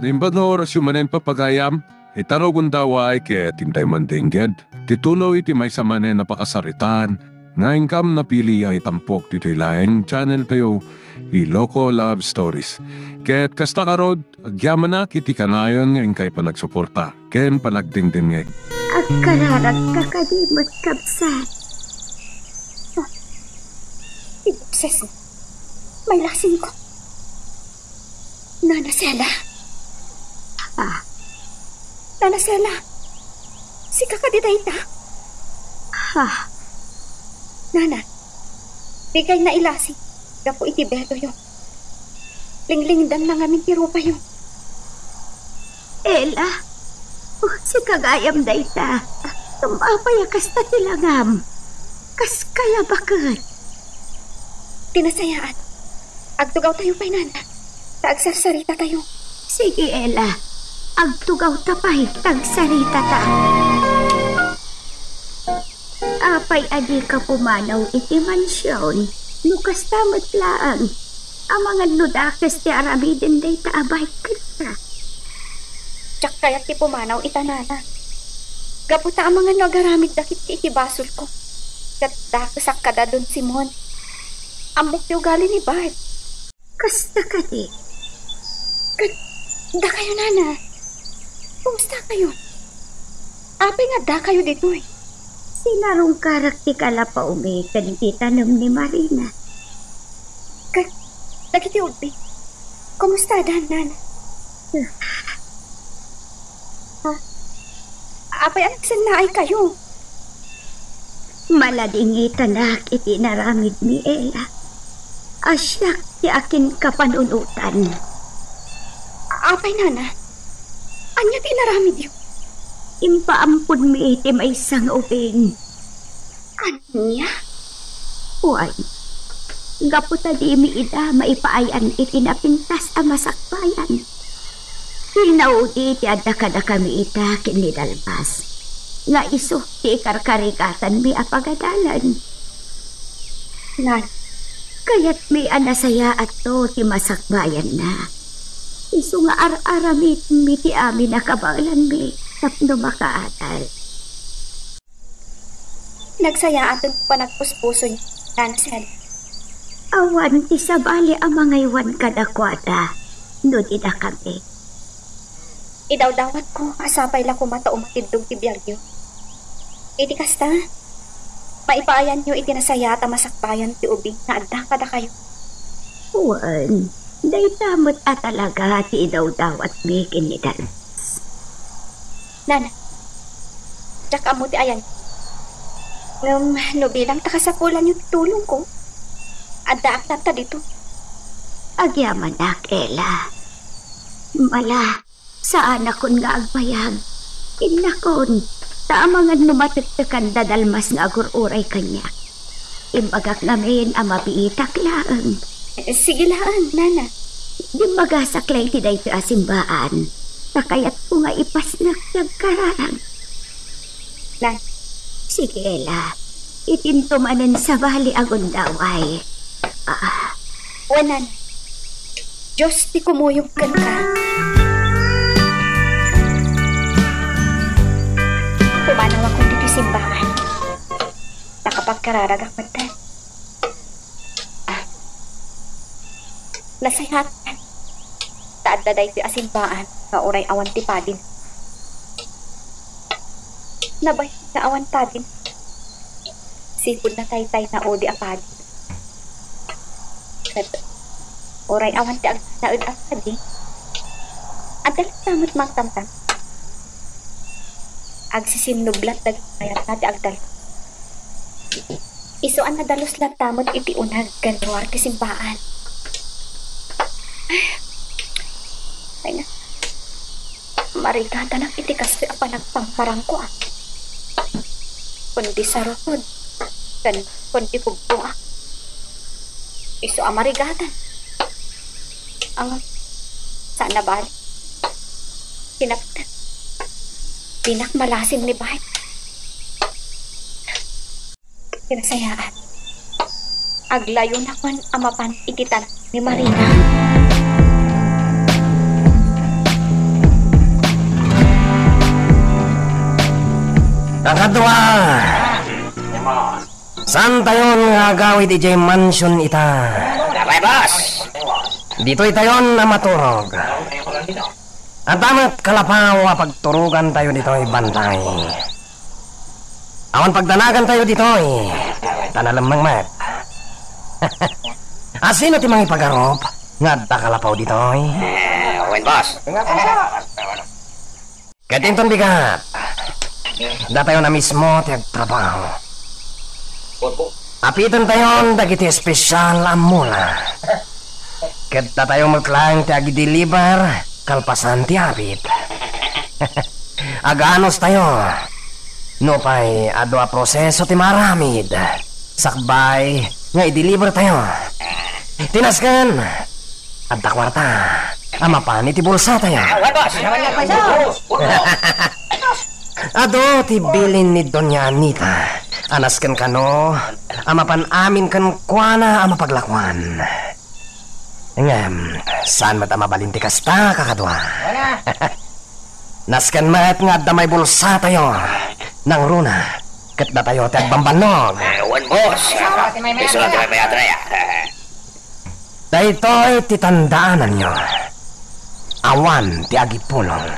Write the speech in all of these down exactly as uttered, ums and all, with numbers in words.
Naimbag nga orasyo manen, papagayam, ita no gundaway ket intay man dengged ti tuloy ti maysa manen a pakasaritaan nga inkam napili a itampok ditoy laeng channel tayo, Iloko Love Stories. Ket kasta ngarud, agyamanak iti kanayon nga inkay panagsuporta ken panagdengdengngeg. Agkararagka kadi met, kabsat? Ah, ti boses. May lasingko. Nana Sela? Ah. Nana Sela, sika kadi dayta? Ah. Nana, dikay nailasing gapu iti beloyo. Linglingdan na ngamin ti rupayo. Ela, oh, sika gayam dayta. Tum-, apay a kasta ti langam? Kas kaya baket? Ti nasayaat, agtugawtayo pay, nana, ta agsarsarita tayo. Sige, Ela. Agtugawta pay, ta agsarita ta. Apay a dika pumanaw iti mansion? No kasta met laeng, amangan no dakes ti aramiden dayta a bike kenka. Diak kayat ti pumanaw ita, nana. Gapu ta amangan no agaramidda ketdi iti basolko. Ket dakesak kada Don Simon. Ammok ti ugali ni Bart. Kasta kadi? Ket dakayo, nana. Kumustakayo? Apay nga addakayo ditoy? Sinarungkarak ti kalapaw mi ken ti tanem ni Marina. Ket dagiti ubing, kumustadan, nana? Ha? Apay a nagsennaaykayo? Maladingitanak iti inaramidmi, Ela. A siak ti akinkapanunotan. Apay, nana? Ania ti inaramidyo? Impaamponmi iti maysa nga ubing. Ania? Wen, gapu ta dimi ida maipaayan iti napintas a masakbayan, pinaudi ti adda kadakami ita ken ni Dalmas, nga isu ti ikarkarigatanmi a pagadalan. Nana, kayatmi a nasayaatto ti masakbayanna. Isu nga ar-aramidmi ti amin a kabaelanmi tapno makaadal. Nagsayaaten ti panagpuspusoyo, Nana Sela. Awan ti sabali a mangaywan kadakuada no dida kami. Idawdawatko a sapay la koma ta umatiddog ti biagyo. Iti kasta, maipaayanyo iti nasayaat a masakbayan ti ubing nga adda kadakayo. Wen, dayta met a talaga ti idawdawatmi ken ni Dalmas. Nana, diak ammo ti ayan. Ngem no bilang ta kasapulanyo ti tulongko, addaak latta ditoy. Agyamanak, Ela. Mala, saanakon nga agbayag. Innakon, ta amangan no matektekan da Dalmas nga agur-uray kaniak. Imbagak ngamin a mabiitak laeng. Sige laeng, nana. Dimmagasak la iti daytoy a simbaan, ta kayatko nga ipasnek ti agkararag. Nan. Sige la. Itinto manen sabali a gundaway. Ah. Wen, nana. Dios ti kumuyog kenka. Pumanawakon ditoy simbaan. Nakapagkararagak metten. Ah. Nasayaat ta adda daytoy a simbaan nga uray awan ti padin. Nabayag nga awan padin. Sipud nataytay naudi a padi. Ket uray awan ti agnanaed a padi, adda latta met mangtamtam. Agsisinnublak dagiti mayatna ti agdalus. Isu a nadalus latta met iti uneg ken ruar ti simbaan. Ay, na. Marigatanak iti kastoy a panagpangparangko, a. Kundi sarukod, ken kundi kubboak. Isu a marigatan. Ang saan na bali. Kinaptan. Dinak malasin ni Bay. Kinasayaan. Aglayonakon a mapan iti tan ni Marina. Kakadua, saantayon nga agawid idiay mansion ita. Apay, boss? Ditoytayon a maturog. Adda met kalapaw a pagturogantayo ditoy, bantay. Awan pagdanagantayo ditoy, ta nalemmeng met. Asino ti mangipagarup nga adda kalapaw ditoy? Eh, wen, boss. Ket inton bigat, datayon a mismo ti agtrabaho. Apitentayon dagiti espesyal a mula. Ket datayo met laeng ti agideliver kalpasan ti apit. Aganustayo. Nupay adu a proseso ti maaramid, sakbay nga idelivertayo. Ti nasken, adda kuarta a mapan iti bulsatayo. Adu ti bilin ni Doña Anita a nasken kano a mapan amin kenkuana a mapaglakuan. Ngem, saan met a mabalin ti kasta, kakadua? Nasken met nga adda may bulsatayo, nangruna, ket datayo ti agbambannog. Eh, wen, boss. Isu la ti may mayat, Rhea. Daytoy ti tandaananyo. Awan ti agipulong.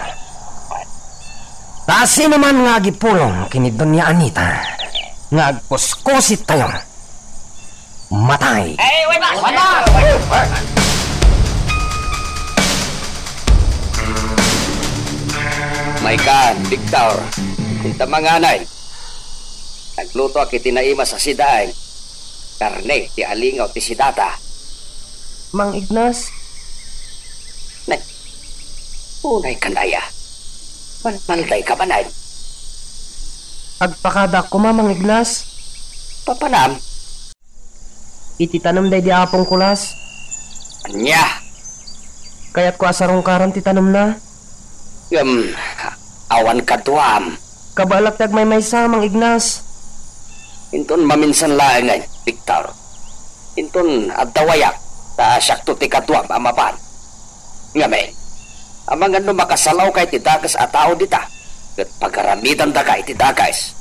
Ta sinoman nga agipulong ken ni Doña Anita nga agkuskusittayo, matay. Eh, wen, boss. Wen, boss. Maykan, Victor. Inta manganay. Naglutoak iti naimas a sidaeng. Karne ti alingaw ti sidata. Mang Ignas? Nay, unay kan aya. Malmaldayka manen. Agpakadaak koma, Mang Ignas. Papanam? Iti tanem daydi Apong Kulas. Ania? Kayatko a sarungkaran ti tanemna. Ngem, awan kaduam. Kabaelak ti agmaymaysa, Mang Ignas. Inton maminsan laengen, Victor. Inton adda wayak, ta siakto ti kaduam a mapan. Ngamin, amangan no makasalawka iti dakes a tao dita, ket pagaramidandaka iti dakes.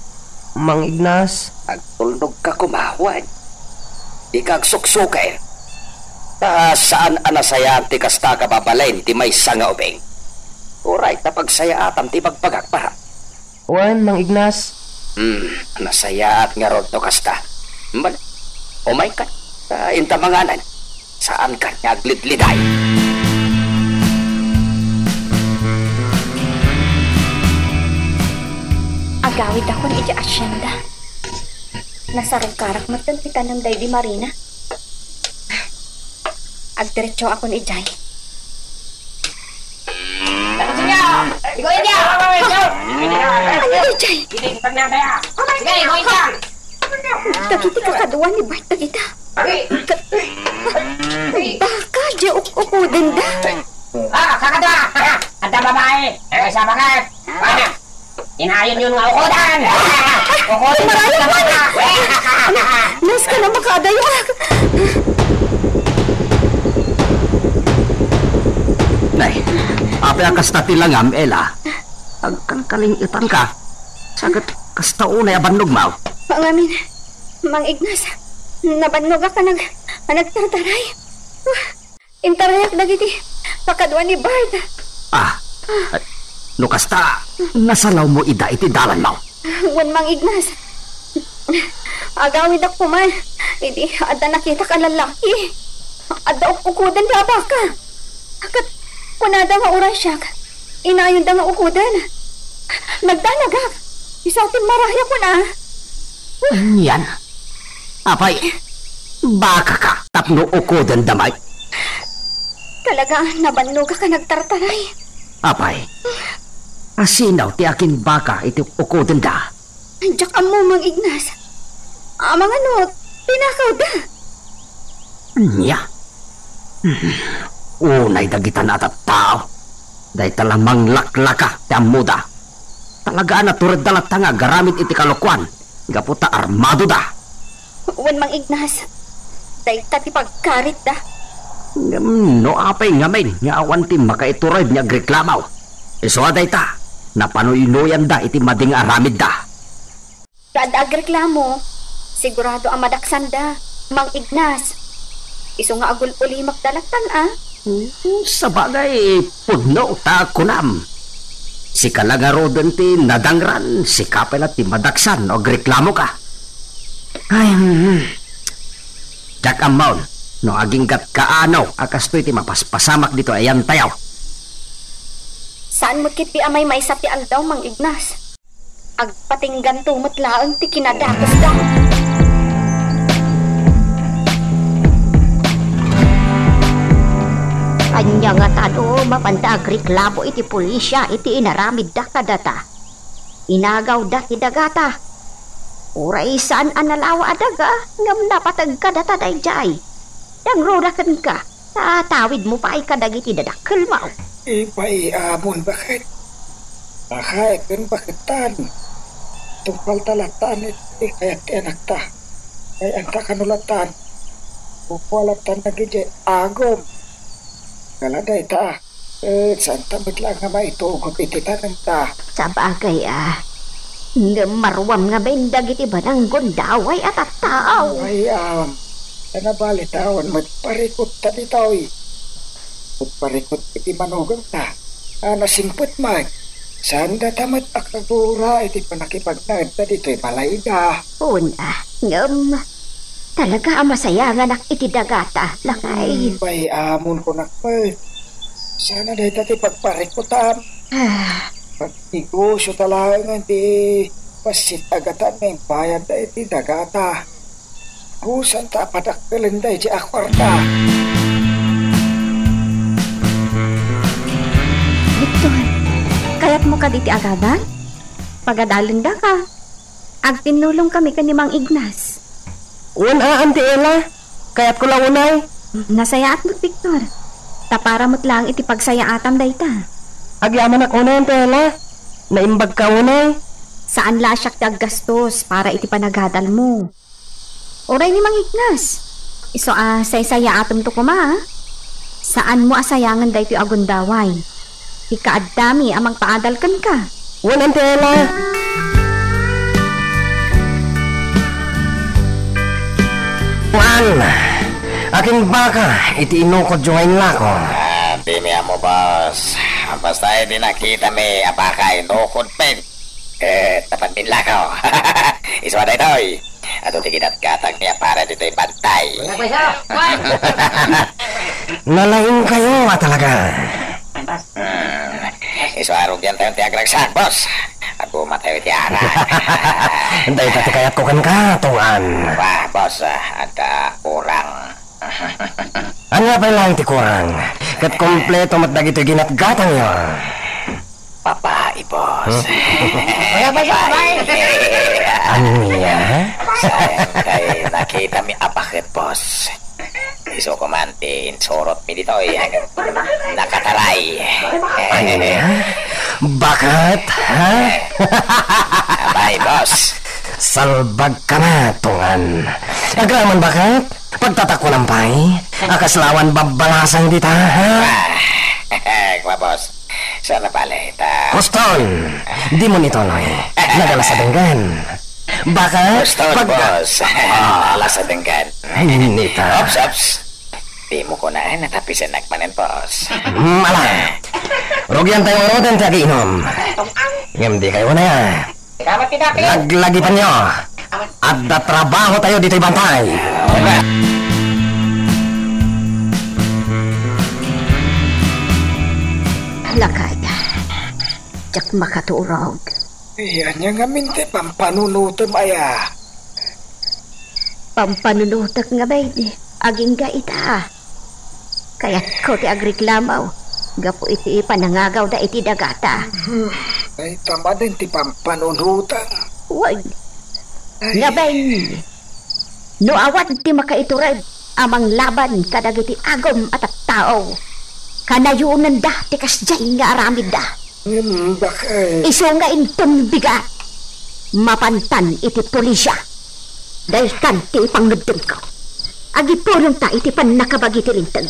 Mang Ignas. Agtulnogka koma, wen. Dika agsuksukir. Ta saan a nasayaat ti kasta a kababalin ti maysa nga ubing. Uray ta pagsayaatan ti ibagbagak, para. Wen, Mang Ignas. Hmm, nasayaat ngarud no kasta. Bale, umayka, ta inta manganay. Saanka nga aglidliday. Agawidakon iti asienda. Nasarungkarak metten ti tanem daydi Marina. Agdiretsoakon idiay. Ikaw, India! Ikaw, India! Ikaw, India! Ano, Jay? Sige, ikaw, India! Dagiti kakadua ni Bart dagita. Ka-, baka, di uk-, ukudenda. Ah, kakadua! Adda babae! Ay, sa bakit? Ano? Inayon yun nga ukudan! Ukudan! Marayo ka! Nas ka na makadayak! Nay, apay a kasta ti langam, Ella? Agkalkaling-etanka. Sa ket kasta unay a bannogmo? Ngamin, Mang Ignas, nabannogak a nag-, a nagtartaray. Intarayak dagiti pakadua ni Bart. Ah, no kasta, nasalawmo ida iti dalanmo? Wen, Mang Ignas. Agawidak koma idi adda nakitak a lallaki. Adda uk-ukuden da a baka. Ket kunada nga uray siak, inayonda nga ukuden. Nagdanagak. Isu ti marayak, kuna. Anian? Apay, baka ka tapno ukudenda met? Talaga, nabannogak a nagtartaray. Apay, asino ti akin baka iti ukudenda? Diak ammo, Mang Ignas. Amangan no tinakawda. Ania? Hmm. Unay dagita a tattao. Dayta la manglaklaka ti ammoda. Talaga a naturedda latta nga agaramid iti kalokuan gapu ta armadoda. Wen, Mang Ignas, dayta ti pagkaritda. Ngem no apay ngamin nga awan ti makaitured nga agreklamo, isu a dayta, napanuynoyanda iti madi nga aramidda. Adda agreklamo, sigurado a madaksanda, Mang Ignas. Isu nga agul-ulimakda lattan, a? Hmm, sabagay, pudno ta kunam. Sika la ngaruden ti nadangran, sika pay la ti madaksan no agreklamoka. Ay, hmm. Diak ammo no agingga't kaano a kastoy ti mapaspasamak ditoy a yantayaw. Saan met ketdi a maymaysa ti aldaw, Mang Ignas. Agpatingganto met laeng ti kinadakesda. Ania ngata no mapanda agreklamo iti pulisia iti inaramidda kadata? Inagawda ti dagata. Uray saan a nalawa a daga, ngem napateg kadata daydiay. Nangruda kenka, ta atawidmo pay kadagiti dadakkelmo. Ipay amon baket. Akay ken baketan. Tungpal ta lattan iti kayat ti anakta. Ay, anta kano lattan. Kukua lattan dagiti agom. Kala dayta. Eh, santa met laeng nga maitugot iti tanemda. Sabagay a. Ngem maruam ngamin dagiti banang gundaway a tattao. Ay, am, ta nabali ta awan met parikutta ditoy. Ket parikut iti manugangta. A nasingpet met. Saan data met a kagura iti pannakipagnaedda ditoy balayda. Una, ngem talaga a masayanganak iti dagata, lakay. Hmm, bay, amon kunak met. Saan a dayta ti pagparikutam. Ah. Pagnegosio ta laengen ti bassit a gatan nga imbayadda iti dagata. Saan ta a padakkelenda iti a kuarta. Victor, kayatmo kadi ti agadal? Pagadalendaka. Agtinnulongkami ken ni Mang Ignas. Wen a, Auntie Ella. Kayatko la unay. Nasayaat met, Victor. Ta para met laeng iti pagsayaatam dayta. Agyamanak unay, Auntie Ella. Naimbagka unay. Saan la a siak ti aggastos para iti panagadalmo. Uray ni Mang Ignas. Isu a saysayaatemto koma, a. Saanmo a sayangen daytoy a gundaway. Ti kaaddami a mangpaadal kenka. Wen, Auntie Ella. Wen, akin baka iti inukodyo nga inlako. Ah, dimi ammo, boss. Basta iti nakitami a baka inukod pin. Eh, tapad min lako. Isu a daytoy. Adu ti ginatgatangmi a para ditoy bantay. Wala pa siya. Nalaingkayo a talaga. Hmm. Isu a rugiantayon ti agragsak, boss. Agumatayo iti arak. Dayta ti kayatko kenka, Tong-an. Wah, boss, ah, adda kurang. Ania pay laeng ti kurang? Ket kompleto met dagitoy ginatgatangyo. Babai, boss. Hmm? Wala pa siya, babai. Ania? Saan kay nakitami a baket, boss? Isu koma ti insurotmi ditoy. Nakataray. Ania? Baket, ha? Abay, boss. Salbagka na, Tong-an. Agraman, baket? Pagtatakunan pay? A kasla awan babbalasang dita, ha? Ah, kua, boss. Saan a bale, ta? Kuston! Dimon ituloy. Nagalas a denggan. Baka Kuston, pag- boss. Ah. Nagalas a denggan. Nita. Ops, ops. Dimo ko na, eh, natapisan nagmanen, boss. Hmm, ala. Rugiantayo ngaruden ti agiinom. Ngem dikayo na. Laglagipanyo. Adda trabahotayo ditoy bantay. Lakay, diak makaturog. Ay, ania ngamin ti pampanunutem aya? Pampanunutek ngamin, agingga ita. Kayatko ti agreklamo gapu iti panangagawda iti dagata. Hmm, ay, tamaden ti pampanunutek. Wen. Ay. Ngamin, no awan ti makaiturod a manglaban kadagiti agom a tattao, kanayonenda ti kasdiay nga aramidda. Ngem, baka, eh. Isu nga inton bigat, mapantan iti pulisya. Daytan ti ipangngeddengko. Agipulongta iti pannakabagi ti linteg.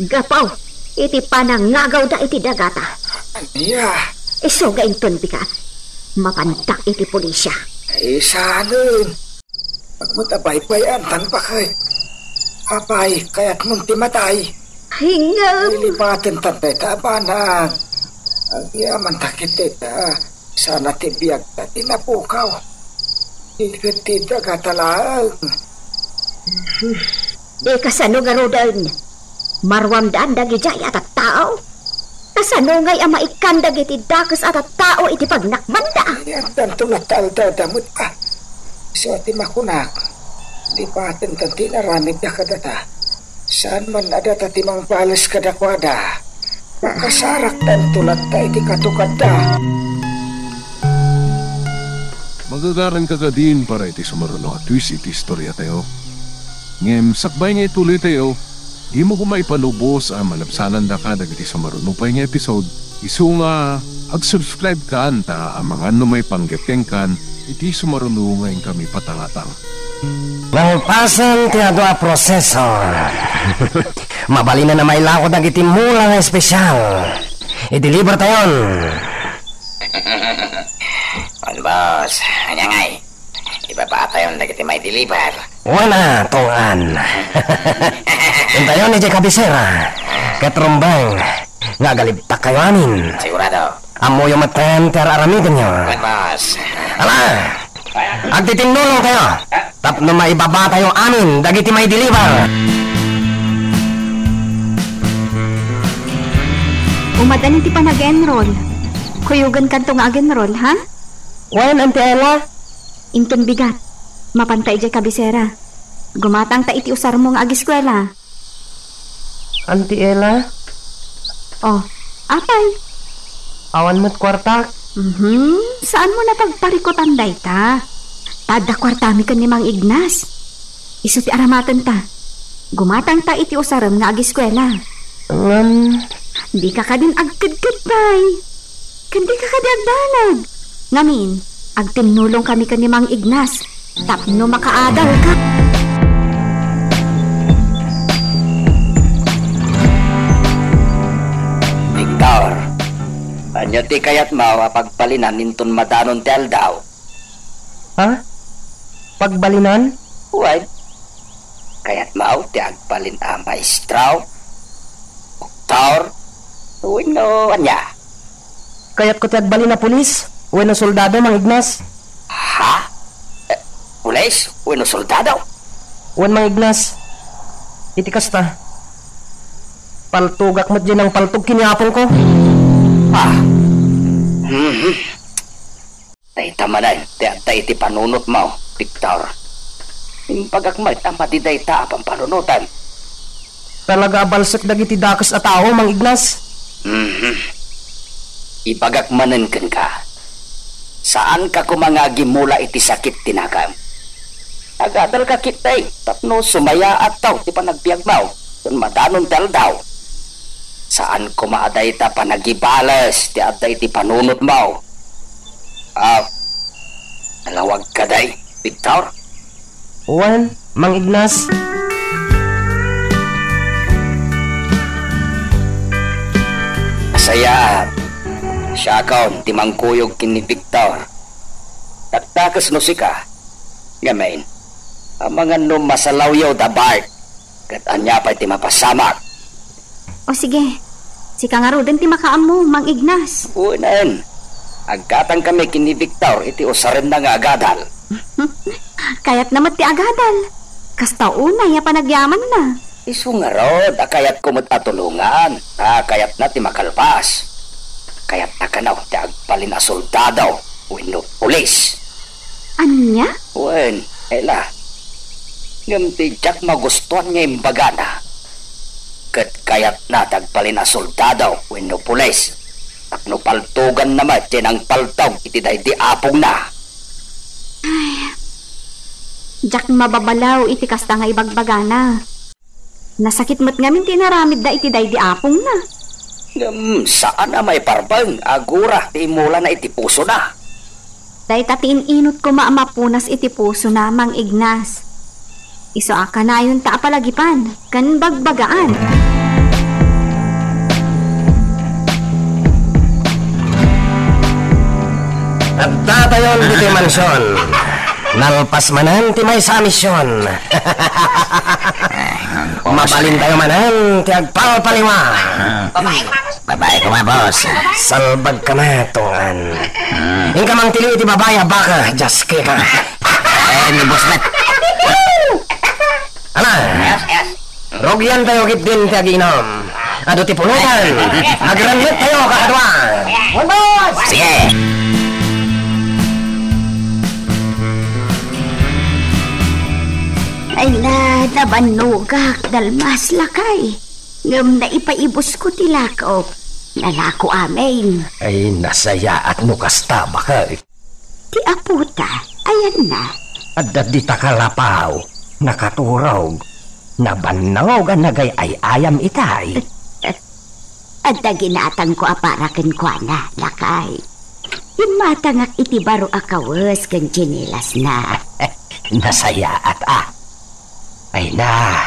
Gapu iti panangagawda iti dagata. Ania? Isu nga inton bigat, Mapantak iti pulisya. Ay, saanen. Agmat a baybay-an tan bakay. Apay, kayatmon ti matay? Hingem. Ay, lipaten tan dayta a banag. Agyaman ta ket dayta. Sana ti biagta ti napukaw. Iket ti dagata laeng. Di kasano ngaruden? Maruamdan dagidiay a tattao? Kasano ngay a maikkan dagiti dakes a tattao iti pagnakbanda? Ay, addanto latta aldawda met, a. Isu ti makunak, lipaten ta ti inaramidda kadata. Saan man a data ti mangbales kadakuada. Makasarakdanto latta iti katukadda. Magagaranka kadin para iti sumaruno a twist iti istoriatayo. Ngem sakbay nga ituloytayo, dimo koma ipalubos a malabsanandaka dagiti sumaruno pay nga episode. Isu nga ag-subscribe kan ta amangan no maipanggep kenkan iti sumaruno nga inkami patangatang. Nalpasen ti adu a proseso, mabalinen a mailako dagiti mula nga espesyal. I-deliver tayon. Wen, boss. Ania ngay? Ibabatayon dagiti maideliver. Wen a, tungod. Intayon idiay kabisera. Ket rumbeng nga agalibtakkayo amin. Sigurado. Ammoyo metten ti ar-aramidenyo. Wen, boss. Ala! Agtitinnulongkayo tapno maibabatayo amin dagiti maideliver. Umaddan ti panag-enroll. Kuyogenkanto nga ag-enroll, ha? Wen, Auntie Ella? Inton bigat, mapanta idiay kabisera. Gumatangta iti usarmo nga agiskuela. Auntie Ella? Oh, apay? Awan met kuartak. Mhm, saanmo napagparikutan dayta? Ta adda kuartami ken ni Mang Ignas. Isu ti aramatenta. Gumatangta iti usarem nga agiskuela. Ngem, dika kadin agkedkedpay. Ken dika kadi agdanag. Ngamin, agtinnulongkami ken ni Mang Ignas tapno makaadalka. Victor, ania ti kayatmo a pagbalinan inton madanon ti aldaw? Ha? Pagbalinan? Wen, kayatmo ti agbalin a maestro, doktor, wenno ania? Kayatko ti agbalin a pulis wenno soldado, Mang Ignas. Ha? Eh, pulis wenno soldado? Wen, Mang Ignas. Iti kasta, paltogak met diay nangpaltog ken ni apongko. Ah. Mhm. Dayta manen ti adda iti panunotmo, Victor. Imbagak met a madi dayta a pampanunotem. Talaga a balsek dagiti dakes a tao, Mang Ignas. Mhm. Ibagak manen kenka, saanka koma nga agimula iti sakit ti nakam. Agadalka ketdi tapno sumayaattaw ti panagbiagmo ken madanon ti aldaw. Saan koma a dayta panagibales ti adda iti panunotmo. Ah, nalawag kadi, Victor? Wen, Mang Ignas. Nasayaat. Siakon ti mangkuyog ken ni Victor. Dakdakes no sika. Ngamin, amangan no masalawyo da Bart. Ket ania pay ti mapasamak? O sige, sika ngaruden ti makaammo, Mang Ignas. Wen, aggatangkami ken ni Victor iti usarenna nga agadal. Kayatna met ti agadal. Kasta unay a panagyamanna. Isu ngarud a kayatko met a tulongan, ta kayatna ti makalpas. Kayatna kano ti agbalin a soldado wenno pulis. Ania? Wen, Ella. Ngem ti diak magustuan nga imbagana, ket kayatna ti agbalin a soldado wenno pulis tapno paltoganna met ti nangpaltog iti daydi apongna. Ay, diak mababalaw iti kasta nga ibagbagana. Nasakit met ngamin ti inaramidda iti daydi apongna. Ngem saan a maiparbeng, agura ti immulana iti pusona. Dayta ti in-inot koma a mapunas iti pusona, Mang Ignas. Isu a kanayonta a palagipan ken bagbagaan. Adda tayon ditoy mansion. Nalpas manen ti maysa a mision. Mabalintayo manen ti agpalpaliwa. Babae koma, boss. Salbag ka na, tungan. Inka mangtili iti babae a baka, just ka. Eh, ni boss met. Ala, rugiantayo ketdin ti aginom. Adu ti pulutan. Agrennet tayo, kakaduan. Sige. Ay na, nabannogak, dalmas, lakay. Ngem naipaibus ko ti lakok. Nalako amin. Ay, nasayaat no kasta, bakay. Ti apota, ayanna? Adda dita kalapaw, nakaturog, nabannog a nagay-ay-ayam itay. Adda ginatangko a para kenkuana, lakay. Immatangak iti baro a kawes ken tsinelasna. Nasayaat a. Ay na,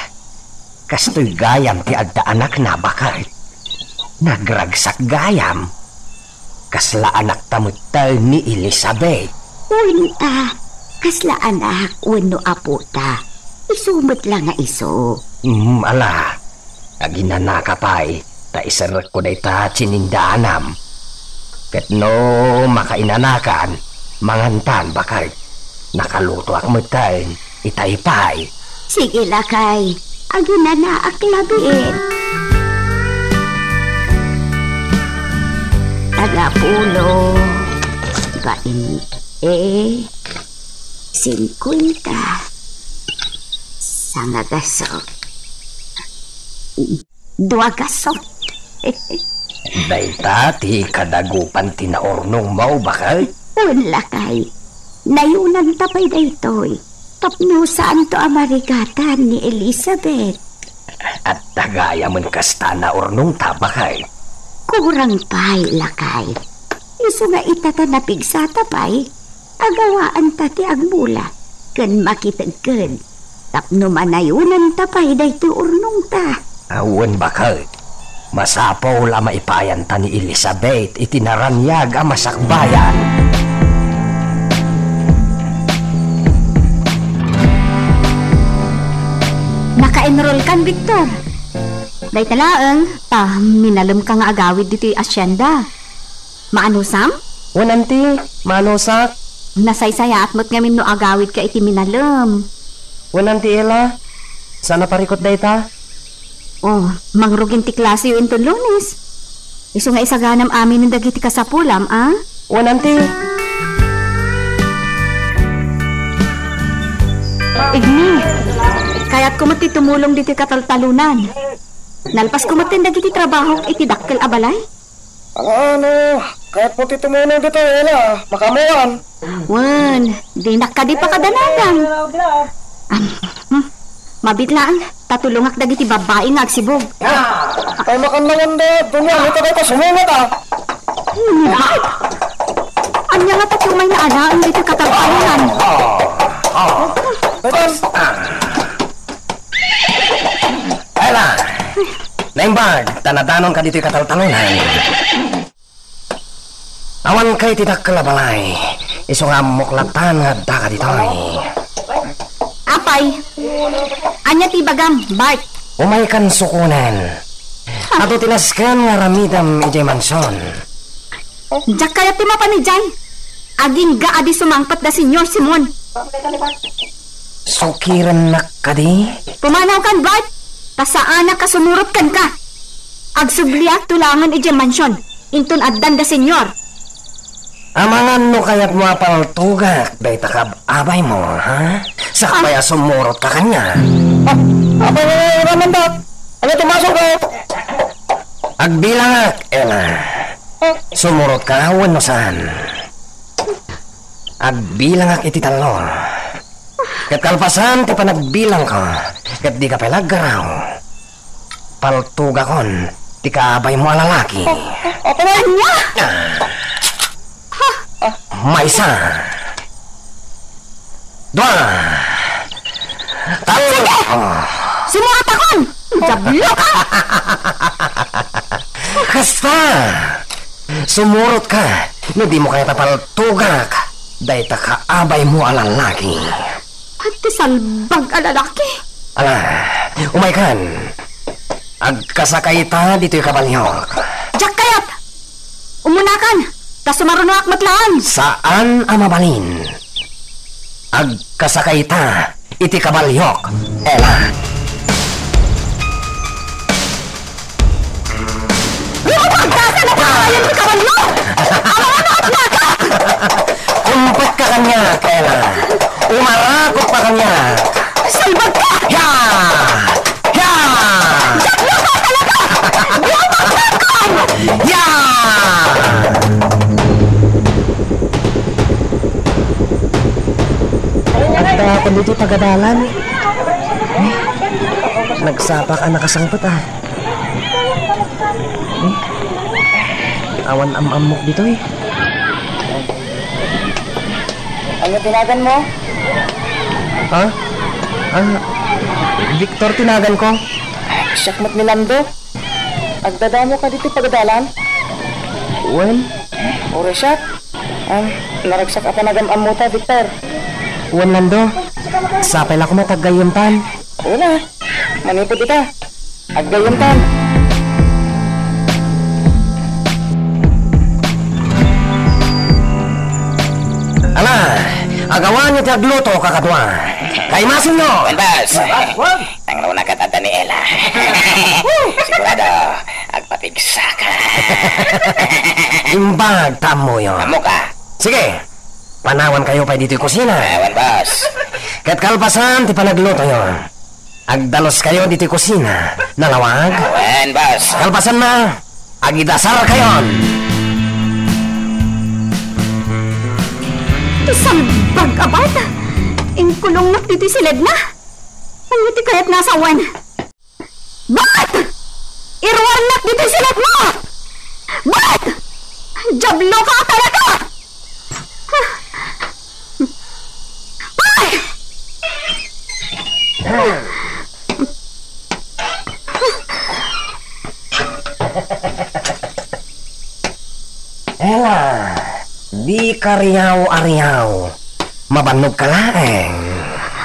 kastoy gayam ti adda anakna, bakay. Nagragsak gayam. Kasla anakta metten ni Elizabeth. Wen a, kasla anak wenno apota. Isu met la nga isu. Mm, ala. Aginanaka pay, ta iserrekko dayta tsinindaanam. Ket no makainanakan, mangantan, bakay. Nakalutoak metten, itay pay. Sige, lakay. Aginanaak labiit. Tagapulo, bainte, singkuenta, sangagaso. Dua gaso. Dayta ti kadagupan ti naurnongmo, bakay? Wen, lakay. Nayunanta pay daytoy tapno saanto a marigatan ni Elizabeth. Adda gayamen kasta naurnongta, bakay? Kurang pay, lakay. Isu nga ita ta napigsata pay, agawaanta ti agmula ken makitekked tapno manayunanta pay daytoy urnongta. Awan, bakay. Masapul a maipayanta ni Elizabeth iti naraniag a masakbayan. Naka-enroll kan, Victor? Dayta laeng, ta minalemka nga agawid ditoy asyenda. Maanusam? Wen, anti, maanusak. Nasaysayaat met ngamin no agawidka iti minalem. Wen, anti, Ella, saan a parikut dayta? Oh, mangrugin ti klaseyo inton Lunes. Isu nga isaganam aminen dagiti kasapulam, a? Wen, anti. Igni, kayatko met ti tumulong ditoy kataltalonan. Nalpasko met ken dagiti trabahok iti dakkel a balay. Ano, ano? Kayatmo ti tumulong ditoy, Ella. Makaammoan. Wen, dinak kadi pakadanagan. Am, hmm. Mabiit laeng, ta tulongak dagiti babbai nga agsibug. Ah, kay makannawan da, dunia, ita kay ta sumungat, a. Hmm, bakit? Ania nga ta ti umay naalaen ditoy kataltalonan? Ah, ah, ah. Ella, naimbag, ta nadanonka ditoy kataltalonan. Awanka iti dakkel a balay, isu nga ammok latta nga addaka ditoy. Apay, ania ti ibagam, Bart? Umaykan sukonen. Adu ti nasken nga aramidem idiay mansion. Diak kayat ti mapan idiay. Agingga a di sumangpet da Señor Simon. Sukirennak kadi? Pumanawkan, Bart! Ta saanak a sumurot kenka. Agsubliak tulangen idiay mansion, inton addan da Señor. Amangan no kayatmo a paltugak dayta kab-abaymo, ha? Sakbay a sumurotka kaniak. Ah, apay nga iramandak? Ania ti masurot? Agbilangak, Ella. Sumurotka wenno saan? Agbilangak iti tallo. Ket kalpasan ti panagbilangko, ket dika pay la aggaraw. Paltugakon ti kaabaymo a lalaki. Apay nga? Ah. Maysa. Dua. Tallo. Sige! Ah. Sumurotakon! Diablo ka! Kasta! Sumurotka. No dimo kayat a paltogak dayta kaabaymo a lalaki. Ket ti salbag a lalaki? Ala, umaykan. Agkasakayta ditoy kabaliok. Diak kayat! Umunakan, ta sumarunoak met laeng. Saan a mabalin. Agkasakayta iti kabaliok, Ella. Lumabag ka! Saan a pangayan ti kabalio? Awan a naglaga! Umpetka kaniak, Ella. Umarakopka kaniak. Salbagka! Ya! Ya! Diablo ka talaga! Lumabag ka! Ya! Adda pay ditoy pagadalan. Eh, nagsapak a nakasangpet, ah. Eh, awan am-ammok ditoy. Ania ti naganmo? Ha? Ah, Victor ti naganko. Siak met ni Lando. Agdadamoka ditoy pagadalan? Wen. Uray siak. Ah, naragsak a panagam-ammota, Victor. Wen, Lando. Sapay la koma ta aggayyemtan. Wen a. Manipud ita, aggayyemtan. Ala, agawanyo ti agluto, kakadua. Kaimasinyo! Wen, boss. Wen, boss. Wen. Nangruna ket adda ni Ella. Sigurado, agpapigsaka. Imbag ta ammoyo. Ammoka. Sige, panawankayo pay ditoy kusina. Awan, boss. Ket kalpasan ti panaglutoyo, agdaluskayo ditoy kusina. Nalawag? Awan, boss. Kalpasanna, agidasarkayon. Ti salbag a bat! Inkulongnak ditoy siledna. Ania ti kayatna a sawen? Bat! Iruarnak ditoy siledmo! Bat! Diablo ka talaga! Ay! Ella, dika riaw-ariaw. Mabannogka laeng.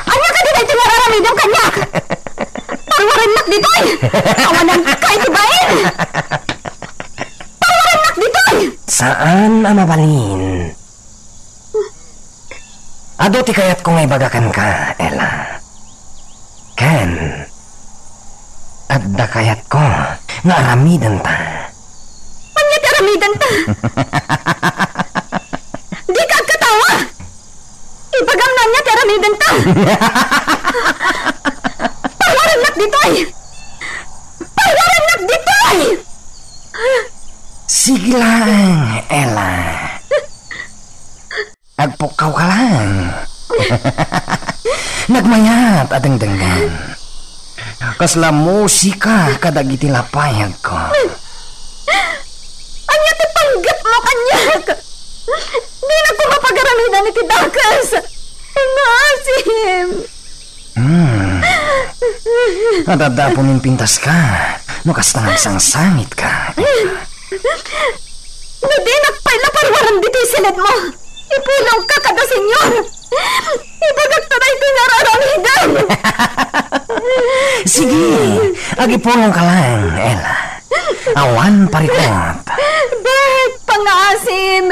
Ania kadi daytoy nga ar-aramidem kaniak? Parwarennak ditoy! Awananka iti bain! Parwarennak ditoy! Saan a mabalin. Adu ti kayatko nga ibaga kenka, Ella. Ken, adda kayatko nga aramidenta. Ania ti aramidenta? Dika agkatawa! Ibagam no ania ti aramidenta! Parwarennak ditoy! Parwarennak ditoy! Sige laeng, Ella. Agpukkawka laeng. Nagmayat a dengdengngem. Kasla musika kadagiti lapayagko. Ania ti panggepmo kaniak? Dinak koma pagaramidan iti dakes. Ngaasim. Hmm. Adda pay impintaska no kasta nga agsangsangitka. No dinak pay la parwarem ditoy siledmo, ipulongka kada senyor. Ibagak ta daytoy nga ar-aramidem. Sige, agipulongka laeng, Ella. Awan parikut. Bat, pangngaasim.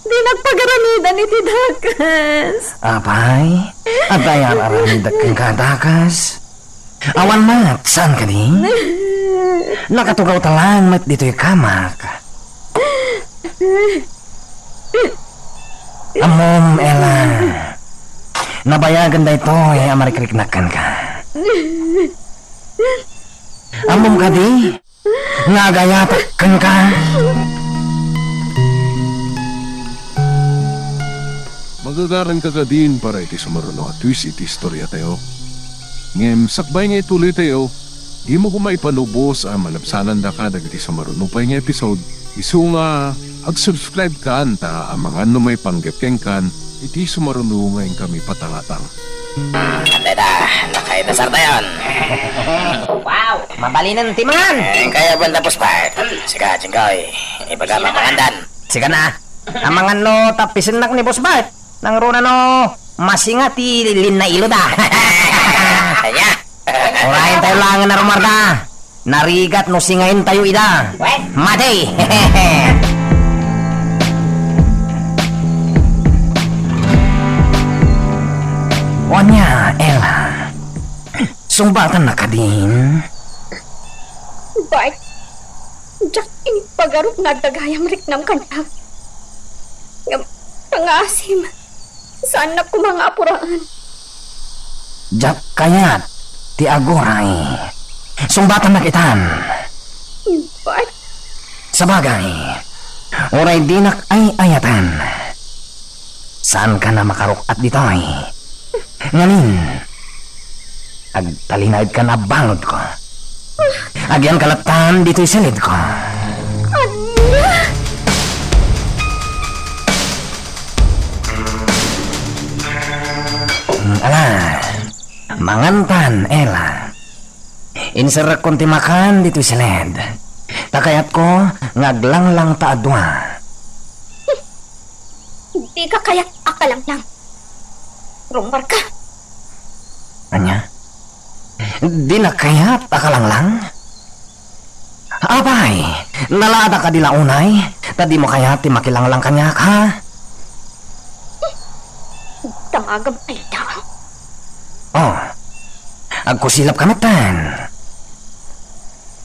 Dinak pagaramidan iti dakes. Apay, adda ar-aramidek kenka a dakes? Awan met, saan kadi? Nakatugawta laeng met ditoy kamak. Ammom, Ella. Nabayagen daytoy a marikriknak kenka. Ammom kadi? Nga agayatak kenka. Magagaranka kadin para iti sumaruno a twist iti istoriatayo. Ngem sakbay nga ituloytayo, dimo koma ipanubos a malabsanandaka dagiti sumaruno pay nga episode. Isu nga, ag-subscribe kan ta amangan no maipanggep kenkan iti sumaruno nga inkami patangatang. Dayta, nakaidasartayon. Wow! Mabalinen ti man! Eh, kaya ban tapos pa. Sika, Jinggoy. Ibaga, mamangandan. Sika na. Amangan no tappisennak ni Boss Bart. Nangruna no masinga ti linnailo da. Aya. Urayen tayo lang na rumarda. Narigat no singain tayo ida. Madi! Ania, Ella? Sungbatan na kadin? Bart, diak impagarup nga adda gayam riknam kaniak. Ngem, pangaasim, saannak koma nga apuraen. Diak kayat ti aguray. Sungbatannak itan. Bart. Sabagay, uray dinak ay-ayaten. Saanka na makaruk-at ditoy. Ngamin, agtalinaedkan a baludko. Agyanka lattan ditoy silidko. Ania? Mm, ala, mangantan, Ella. Inserrekkon ti makan ditoy silid. Ta kayatko nga aglanglang ta a dua. Dika kayat a kalanglang. Rummuarka. Ania? Dina kayat a kalanglang? Apay, nalada kadi la unay, ta dimo kayat ti makilanglang kaniak, ha? Damagam ay daw. Oh, agkusilapka metten.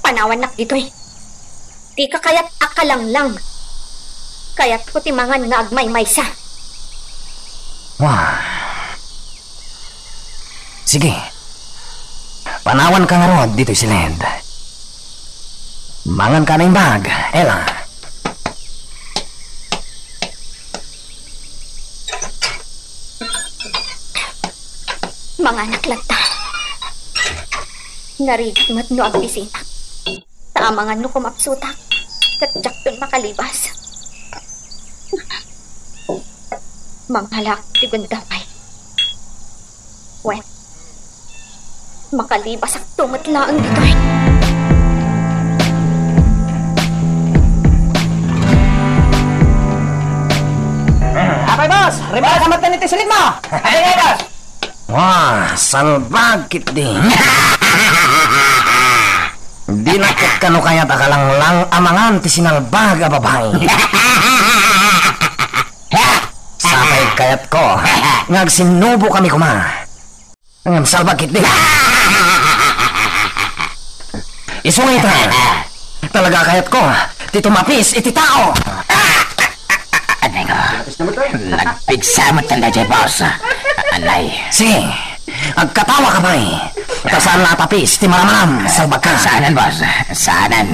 Panawannak ditoy. Dika kayat a kalanglang. Kayatko ti mangan nga agmaymaysa. Wah. Sige. Panawanka ngarud ditoy silid. Manganka a naimbag, Ella. Manganak latta. Narigat met no agbisinak. Ta amangan no kumapsutak, ket diakton makalibas. Manghalak ti gundaway. Wen, makalibasakto met laeng ditoy. Apay, boss! Rimba ka met iti silid mo! Apay, boss! Wah, salbag ketdi. Dinak ket kano kayat a kalanglang a mangan ti sinalbag a babai. Sapay kayatko nga agsinnubokami koma. Ngem salbag ketdi. Isu nga ita, talaga kayatko ti tumapis iti tao. Anay ko. Nagpigsa met daydiay, boss. Anay. Sige, agkatawaka pay. Ta saan la a tapis ti maramaram, salbagka. Saanen, boss. Saanen.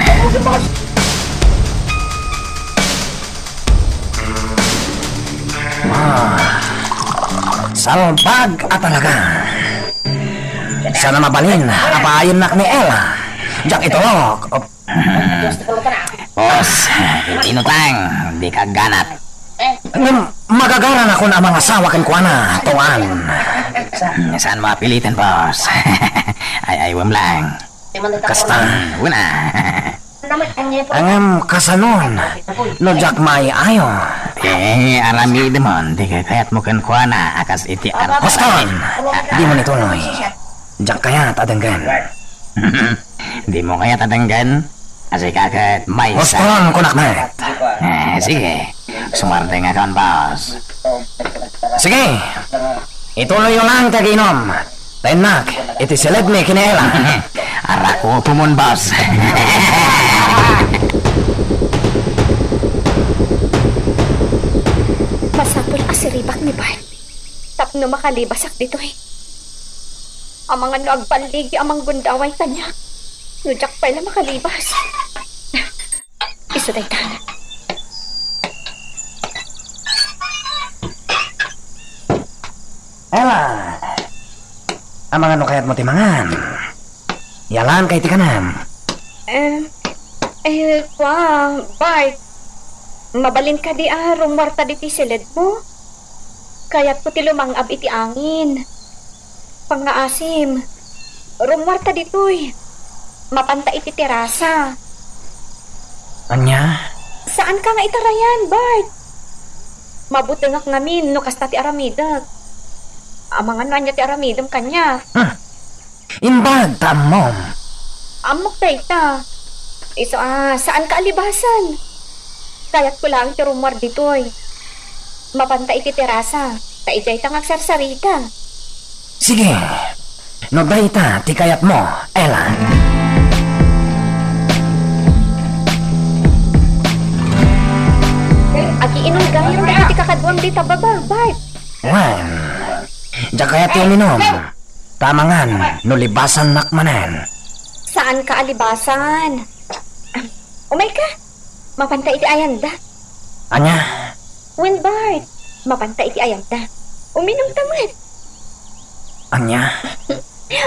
Ah, salbag a talaga. Saan a mabalin a paayennak ni Ella. Diak itulok. Boss, inutang, dika agganat. Ngem, magagaranakon a mangasawa kenkuana, Tuan. Saan mo apiliten, boss? Ay, ay, wem lang. Kasta. Una. Ngem, kasanon, no diak maayo-ayo. Eh, aramidemon, ti kayatmo kenkuana, a kas iti ar- Boston, dimo ituloy. Diak kayat a denggen. Dimo kayat a denggen? A sika ket maysa. Boston, kunak met. Eh, sige. Sumardengakon, boss. Sige. Ituloyyo lang ti agiinom. Ta innak iti silidmi ken ni Ella. Arak upomon, boss. Masapul a siribak ni Bart tapno makalibasak ditoy. Amangan no agballigi a manggundaway kaniak no diak pay la makalibas. Isu dayta. Ella, amangan no kayatmo ti mangan? Yalan kay ti kanem? Eh, eh, kua, Bart, mabalin kadi a rummuarta ditoy silidmo? Kayatko ti lumang-ab iti angin. Pangngaasim, rummuarta ditoy. Mapanta iti terasa. Ania? Saanka nga itarayan, Bart. Mabutengak ngamin no kasta ti aramidek. Amangan no ania ti aramidem kaniak. Hmm. Imbag ta ammom. Ammok dayta. Isu a, saanka a libasan. Kayatko laeng ti rummuar ditoy. Mapanta iti terasa, ta idiayta nga agsarsarita. Sige. No dayta ti kayatmo, Ella. Agiinom gayam iti kakaduam dita baba, Bart. Wen, diak kayat ti uminom. Ta amangan no libasannak manen. Saanka a libasan. Umayka. Mapanta iti ayanda. Ania? Wen, Bart. Mapanta iti ayanda. Uminumta met. Ania?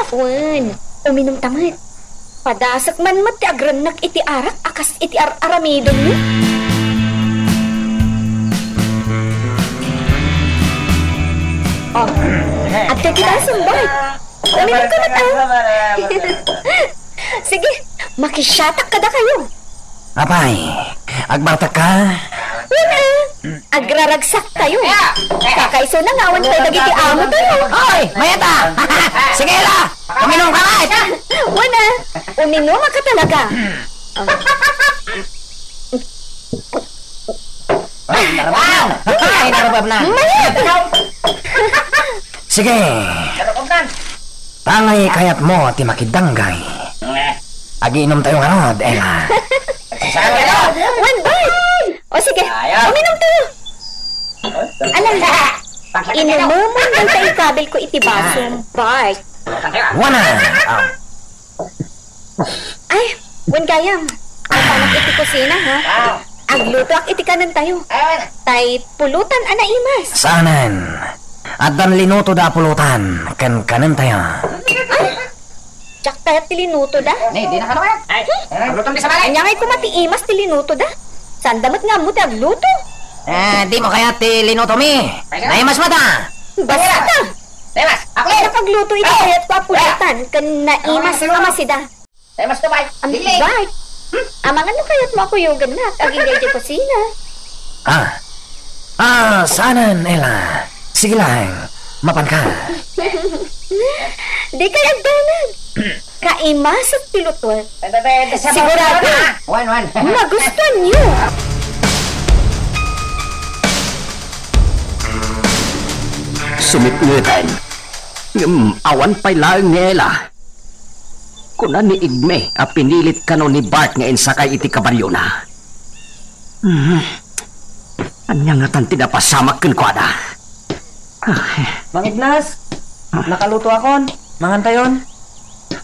Wen, uminumta met. Padasek man met ti agrennek iti arak a kas iti ar-aramidonmi. Oh, adda ti basem, Bart. Uminumka met, ah. Sige, makisiatak kadakayo. Apay, agbartekka? Wen, ah. Agraragsaktayo. Kakaisuna nga awan pay dagiti amotayo. Oy, mayat a! Sige la! Uminom ka, Ray! Wen, ah. Uminumaka talaga. Ay, narabab na! Ay, narabab na! Mayat! Sige. Tangay kayatmo ti makidanggay. Agiinomtayo ngarud, Ella. Wen, Bart! O sige, uminumtayo. Ala, inumemon dayta ikabilko iti basom, Bart. Wana! Ah. Ay, wen gayam. Mapanak iti kusina, ha? Aglutoak iti kanentayo. Tay pulutan a naimas. Saanen. Addan linutoda a pulutan ken kanentayo. Ay, diak kayat ti linutoda. Ni, di na kano kayat. Ay, aglutom di sa balay. Ania ngay koma ti imas ti linutoda? Saanda met nga ammo ti agluto. Ah, dimo kayat ti linutomi? Naimas met a. Basta. Naimas. Ako. Ay, nakagluto iti kayatko a pulutan ken naimas a masida. Ay, mas tubay. Am, Bart. Amangan no kayatmo a kuyogennak agingga idiay kusina. Ah. Ah, saanen, Ella. Sige laeng. Mapanka. Dikay agdanag. Kaimasek ti lutuek. Sigurado. Wan, wan. Magustuanyo. Sumitngeten. Ngem awan pay laeng ni Ella. Kuna ni Igme a pinilit kano ni Bart nga insakay iti kabalyona. Hmm. Ania ngatan ti napasamak kenkuana? Ay. Mang Ignas, nakalutoakon. Mangantayon.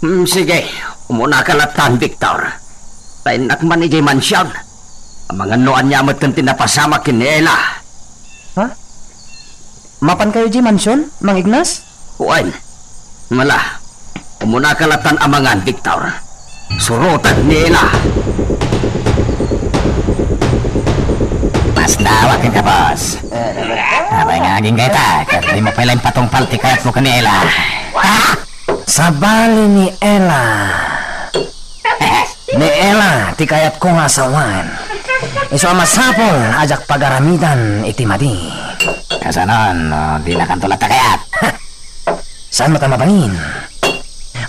Hmm, sige. Umunaka lattan, Victor. Ta innak man idiay mansion. Amangan no ania met ti napasamak ken ni Ella. Ha? Mapankayo idiay mansion, Mang Ignas? Wen. Ala, umunaka lattan a mangan, Victor. Surotek ni Ella. Masdawa kenka, boss. Apay nga agingga ita, ket dimo pay la impatungpal ti kayatmo ken ni Ella. Ah! Sabali ni Ella. Ni Ella ti kayatko nga asawan. Isu a masapul a diak pagaramidan iti madi. Kasano no dinakanto latta kayat? Saan met a mabalin.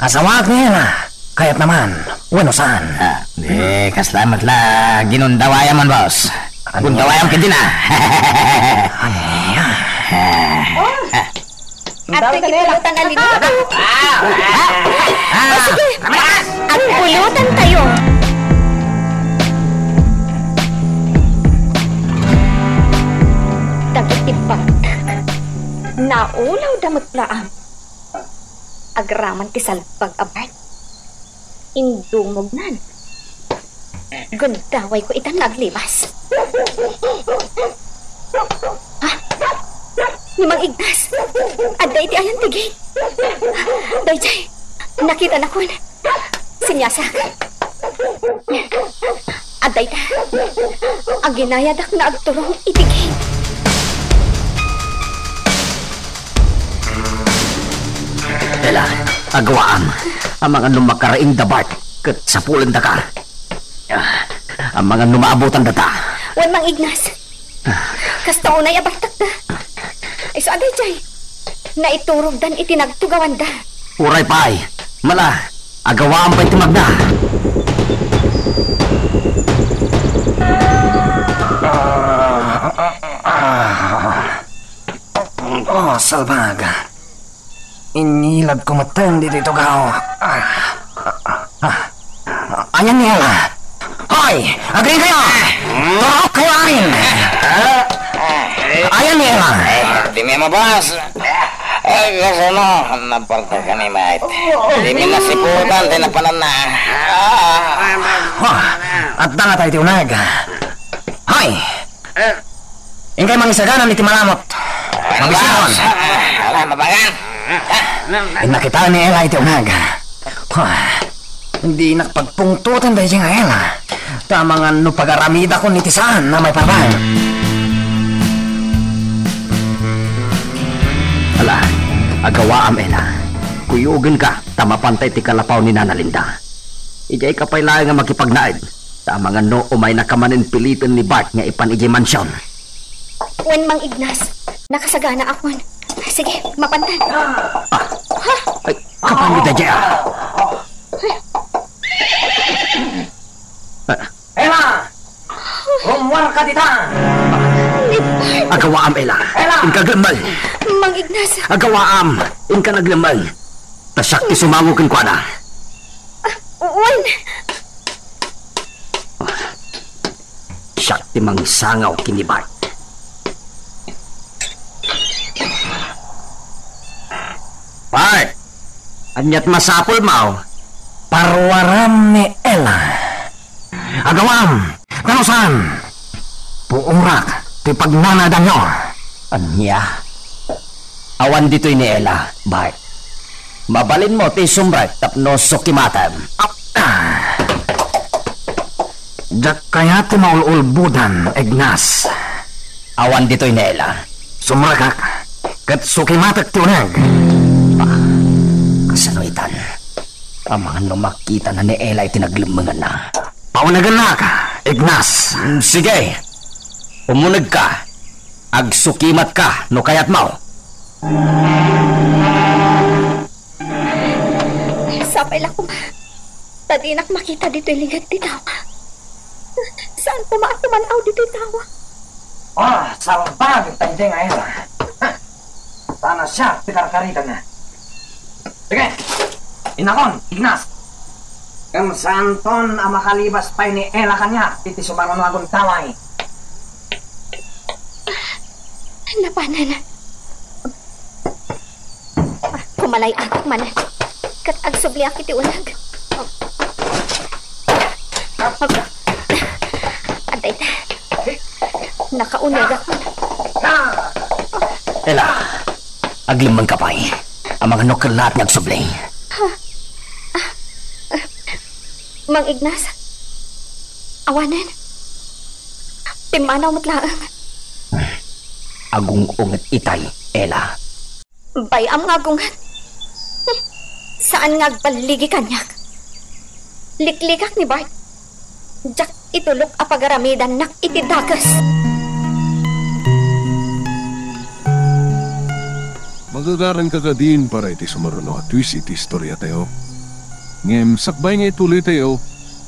Asawaak ni Ella, kayatna man, wenno saan. Ah, di, kasla met la ginundawayam man, boss. Ano? Gundawayam ketdin a. Ania? Ah. Adda iti pulutan a linuto. Ah, ah, ah. O, sige. Agpulutantayo. Dagiti bagtak, naulawda met laeng. Agraman ti salbag a Bart. Indumognan. Gundawayko itan nga aglibas. Ha? Ni Mang Ignas. Adda iti ayan ti gate. Daydiay. Nakitanakon. Siniasak. Adda ita. Aginayadak nga agturong iti gate. Ella, agawaam. Amangan no makaraingda Bart, ket sapulendaka. Ah, amangan no maabutandata. Wen, Mang Ignas. Ah, Kasta unay a bartakda. Isu a daydiay. Naiturogdan iti nagtugawanda. Uray pay. Mala, agawaam pay ti magna. Ah, ah, ah, ah. Oh, salbag. Inilad ko metten ditoy tugaw. Ah, ah, ah. Ayan ni Ella. Hoy! Agrigayo! Turok kayo amin! Ayan ni Ella! Eh, di mi mabas. Eh, kasano? Naparta ka ni Mike. Di mi nasiputan, di napananna. Ah, at danga tayo ti unag. Hoy! Inkay mangisagana iti malamot. Mabisingon. Ala, mabangan. Innakita ni Ella iti unag. Dinak pagpungtotan daydiay nga Ella. Ta amangan no pagaramidakon iti saan a maiparang. Ala, agawaam, Ella. Kuyogenka, ta mapantay ti kalapaw ni Nana Linda. Idiay ka pay laeng nga makipagnaed. Ta amangan no umaynaka manen piliten ni Bart nga ipan idiay mansion. Wen, Mang Ignas, nakasaganaakon. Sige, mapantan. Ah, ha? Ay, kapan ni Dajay, ah? Ah, Ella! Rummuarka dita! Agawaam, Ella. Ella! Inka aglemmeng. Mang Ignas. Agawaam. Inka aglemmeng. Ta siak ti sumango kenkuana. Ah, wen. Siak ti mangsangaw ken ni Bart. Bart! Ania't masapulmo? Parwaram ni Ella. Agawam! Kano saan? Puorak ti pagnanaedanyo. Ania? Awan ditoy ni Ella, Bart. Mabalinmo ti isumrek tapno sukimatem. Ah, ah. Diak kayat ti maul-ulbodan, Ignas. Awan ditoy ni Ella. Sumrekak, ket sukimatek ti uneg. Ah, kasano itan? Amangan no makitana ni Ella iti naglemmenganna. Paunegennak, Ignas. Mm, sige. Umunegka. Agsukimatka no kayatmo. Sapay la koma ta dinak makita ditoy ligad ti tawa. Saan koma a puman-aw ditoy tawa? Ah, salbag daydiay nga Ella. Sana siak ti karkaritanna. Sige, innakon, Ignas. Ngem saanton a makalibas pay ni Ella kaniak iti sumaruno a gundaway. Napanen. Kumalay-atak manen. Ket agsubliak iti uneg. Adda ita. Nakaunegak. Ella, aglemmengka pay. Amangan no kellaat nga agsubli. Ha? Ah, ah, Mang Ignas? Awanen? Pimmanaw met laeng. Agung-unget itay, Ella. Bay-am nga agunget. Saan nga agballigi kaniak. Liklikak ni Bart. Diak itulok a pagaramidannak iti dakes. Magagaranka kadin para iti sumaruno a twist iti istoriatayo. Ngem sakbay nga ituloytayo,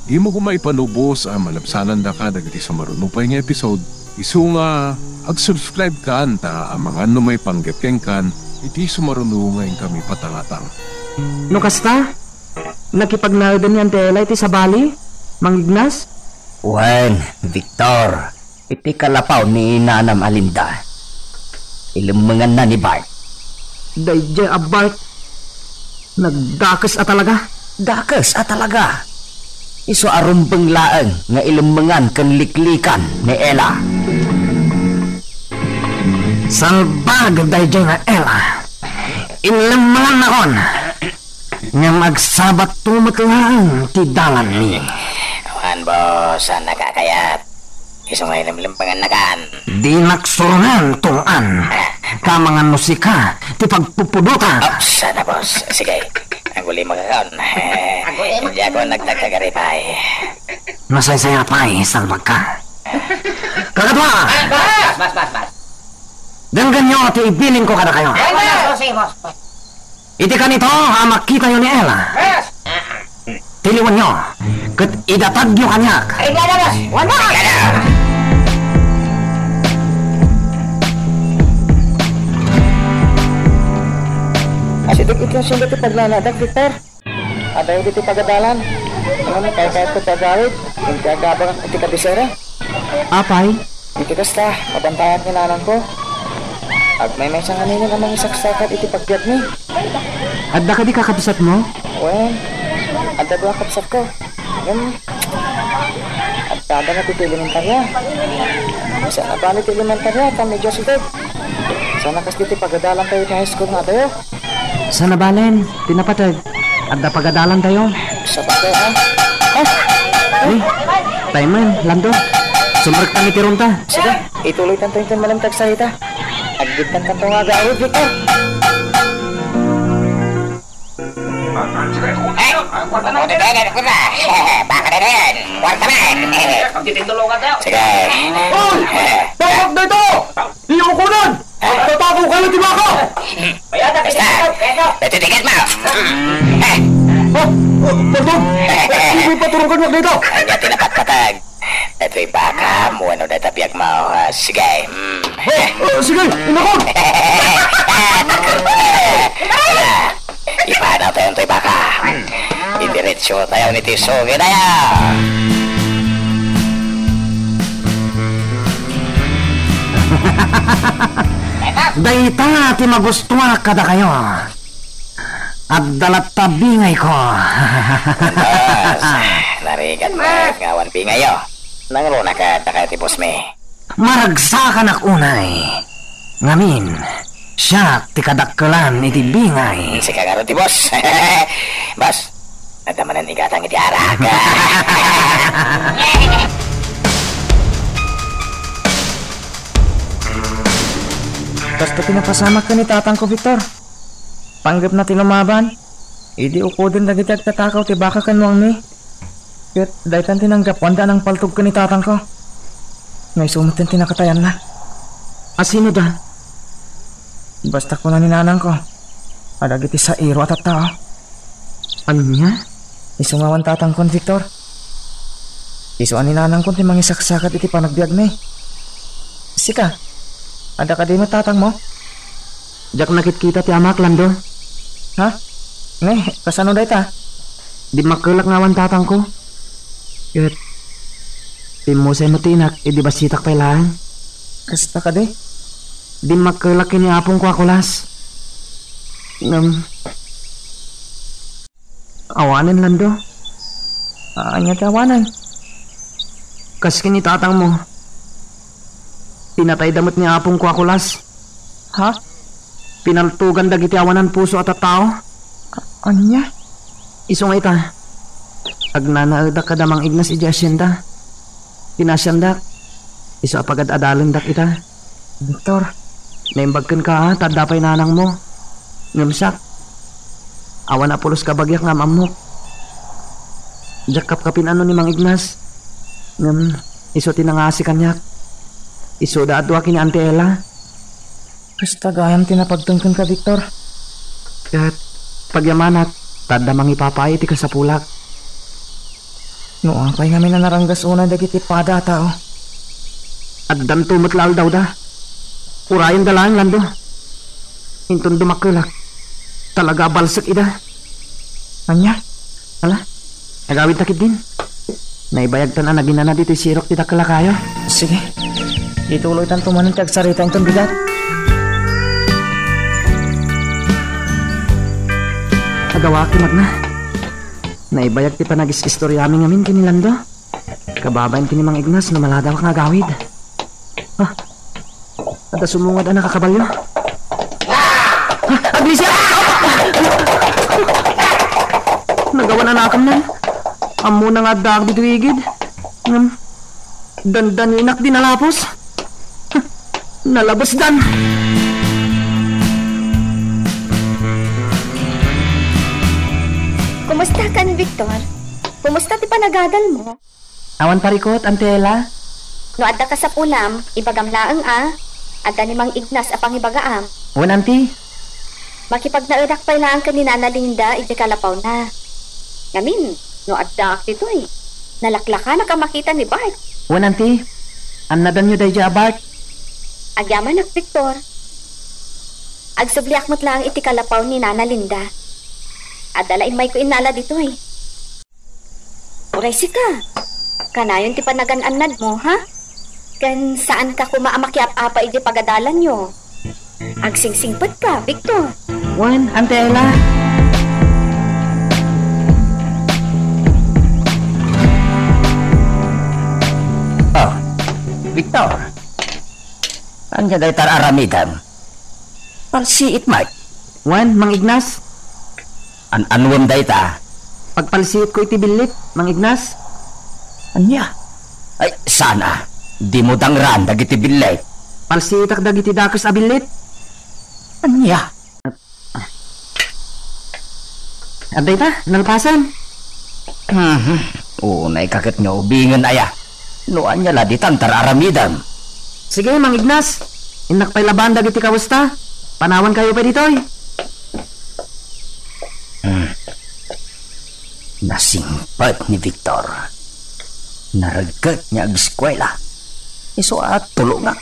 dimo koma ipalubos a malabsanandaka dagiti sumaruno pay nga episode. Isu nga ag-subscribe kan ta amangan no maipanggep kenkan iti sumaruno nga inkami patangatang. No kasta, nakipagnaedanyo ni Ella iti sabali, Mang Ignas? Wen, Victor, iti kalapaw ni nanam a Linda. Ilemmenganna ni Bart. Daydiay a Bart, nagdakes a talaga. Dakes a talaga. Isu a rumbeng laeng nga ilemmengan ken liklikan ni Ella. Salbag daydiay nga Ella. Inlemmengannakon. Ngem agsabatto met laeng ti dalanmi. Awan, boss, a nakakayat. Isu nga ilemlemmengannakan. Dinak suronen, tungtan. Kamangan no sika ti pagpupudotak. Ops, sana, boss. Sige, aguli makakaon. Aguli makakaon. Diak nagtagtagari pay. Nasaysayat pay, salbagka. Kakadua! Ah, bas, bas, bas, bas. Denggenyo ti ibilinko kadakayo. Ay, bas, bas, bas, bas. Iti kanito a makitayo ni Ella, tiliwenyo, ket idatagyo kaniak. Ay, bas, bas, bas. Wala. Asideg iti asunto ti pagnanadak, Victor. Adayo ditoy pagadalan. Ngem kaykayatko ti agawid, ket agabagak iti kabisera. Apay? Iti kasta, mabantayan ni nanangko. Agmaymaysa ngaminen a mangisaksakat iti pagbiagmi. Adda kadi kakabsatmo? Wen, adda dua kabsatko. Ngem, adda nga ti elementarya. Saan a bali ti elementarya, ta medyo asideg. Sana kas ditoy pagadalan tayo ti high school nga adayo. Sana balen, ti napateg. Adda pagadalan tayo. Sa bagay, ha? Ah! Eh, tayo man, Lando. Sumrektan iti runta. Sige, ituloy tanto yung malam tagsarita. Agdibtan tanto nga agawid, Victor. Eh, baka na yan. Kwarta na yan. Sige. Hoy! Bakit na ito? Iyo ko nan! Magtatago kayo, di ba ka? Basta, natitigas mo. Eh. Oh, oh, pardon. Hindi pa turong kanya dito. Kanya tinapatpatag. Ito'y baka mo, ano na tapiag mo. Ah, sige. Hmm. Oh, oh, sige, inakon. Ipanaw tayo ito'y baka. Idiretso tayo ni Tiso. Gidaya. Dayta ti magustuak kadakayo. Adda latta bingayko. Boss, narigat met nga awan bingayyo. Nangruna ket dakayo ti bossmi. Maragsakanak unay. Ngamin, siak ti kadakkelan iti bingay. Sika ngarud ti boss. Boss, adda manen igatang iti arak. Kasta ti napasamak ken ni tatangko, Victor. Panggepna ti lumaban idi ukoden dagiti agtatakaw ti baka ken nuangmi. Ket daytan ti nanggapuanda a nangpaltog ken ni tatangko. Nga isu met ti nakatayanna. Asino da? Basta kuna ni nanangko a dagiti sairo a tattao. Ania? Isu nga awan tatangkon, Victor. Isu a ni nanangkon ti mangisaksakat iti panagbiagmi. Sika, adda kadi met tatangmo? Diak nakitkita ti amak, Lando. Ha? Ne, kasano dayta? Dimmakkelak nga awan tatangko. Ket pimmusay met ti inak idi bassitak pay laeng. Kasta kadi? Dimmakkelak ken ni apongko a kulas. Ngem, awanen, Lando. Ania ti awanen? Kas ken ni tatangmo, pinatayda met ni apongko a kulas. Ha? Pinaltogan dagiti awanan puso a tattao. A-, ania? Isu nga ita, agnanaedak kada Mang Ignas idiay asienda. Pinasiandak, isu a pagad-adalendak ita. Victor. Naimbag kenka, ta adda pay nanangmo. Ngem siak, awan a pulos kabagiak nga am-ammok. Diak kapkapin-ano ni Mang Ignas. Ngem isu ti nangasi kaniak. Isuda a dua ken ni Auntie Ella. Kasta gayam ti napagteng kenka, Victor. Ket pagyamanak, ta adda mangipapaay iti kasapulak. No apay ngamin a naranggas unay dagiti pada a tao? Addanto met la aldawda. Urayenda laeng, Lando. Inton dumakkelak, talaga a balsek ida. Ania? Ala, agawidta ketdin. Naibayagtan a naginana ditoy sirok ti dakkel a kayo. Sige. Ituloytanto manen ti agsarita inton bigat. Agawaak ti magna. Naibayag ti panagis-istoriami ngamin ken ni Lando. Kababain ken ni Mang Ignas no maladawak nga agawid. Ah, adda sumungad a nakakabalio. Ah, Agnesia! Nagawan a nakamnan. Ammona nga addaak ditoy igid. Ngem, dandaninak di nalapos. Nalabesdan. Kumusta kan, Victor? Kumusta ti panagadalmo? Awan parikot, Auntie Ella. No adda kasapulam, ibagam laeng a, adda ni Mang Ignas a pangibagaam. Wen, Auntie. Makipagnaedak pay laeng ken ni Nana Linda idiay kalapawna. Ngamin, no addaak ditoy, nalaklakanak a makita ni Bart. Wen, Auntie. Annadanyo daydiay a Bart. Agyamanak, Victor. Agsubliak met laeng iti kalapaw ni Nana Linda. Adda la immayko innala ditoy. Uray sika, kanayon ti panagan-annadmo, ha? Ken saanka koma a makiap-apa idiay pagadalanyo. Agsingsingpetka, Victor. Wen, Auntie Ella. Oh, Victor. Ania dayta aramidem? Palsiit met. Wen, Mang Ignas? An-anuem dayta? Pagpalsiitko iti billit, Mang Ignas. Ania? Ay, sana. Dimo dangraan dagiti billit. Palsiitak dagiti dakes a billit. Ania? Adda ita, nalpasen. Mhm. Unay ka ket nga ubingen aya. No ania la ditan ta aramidem. Sige, Mang Ignas. Innak pay labaen dagiti kawesta. Panawankayo pay ditoy. Hmm. Nasingpet ni Victor. Naregget nga ageskuela. Isu a tulongak.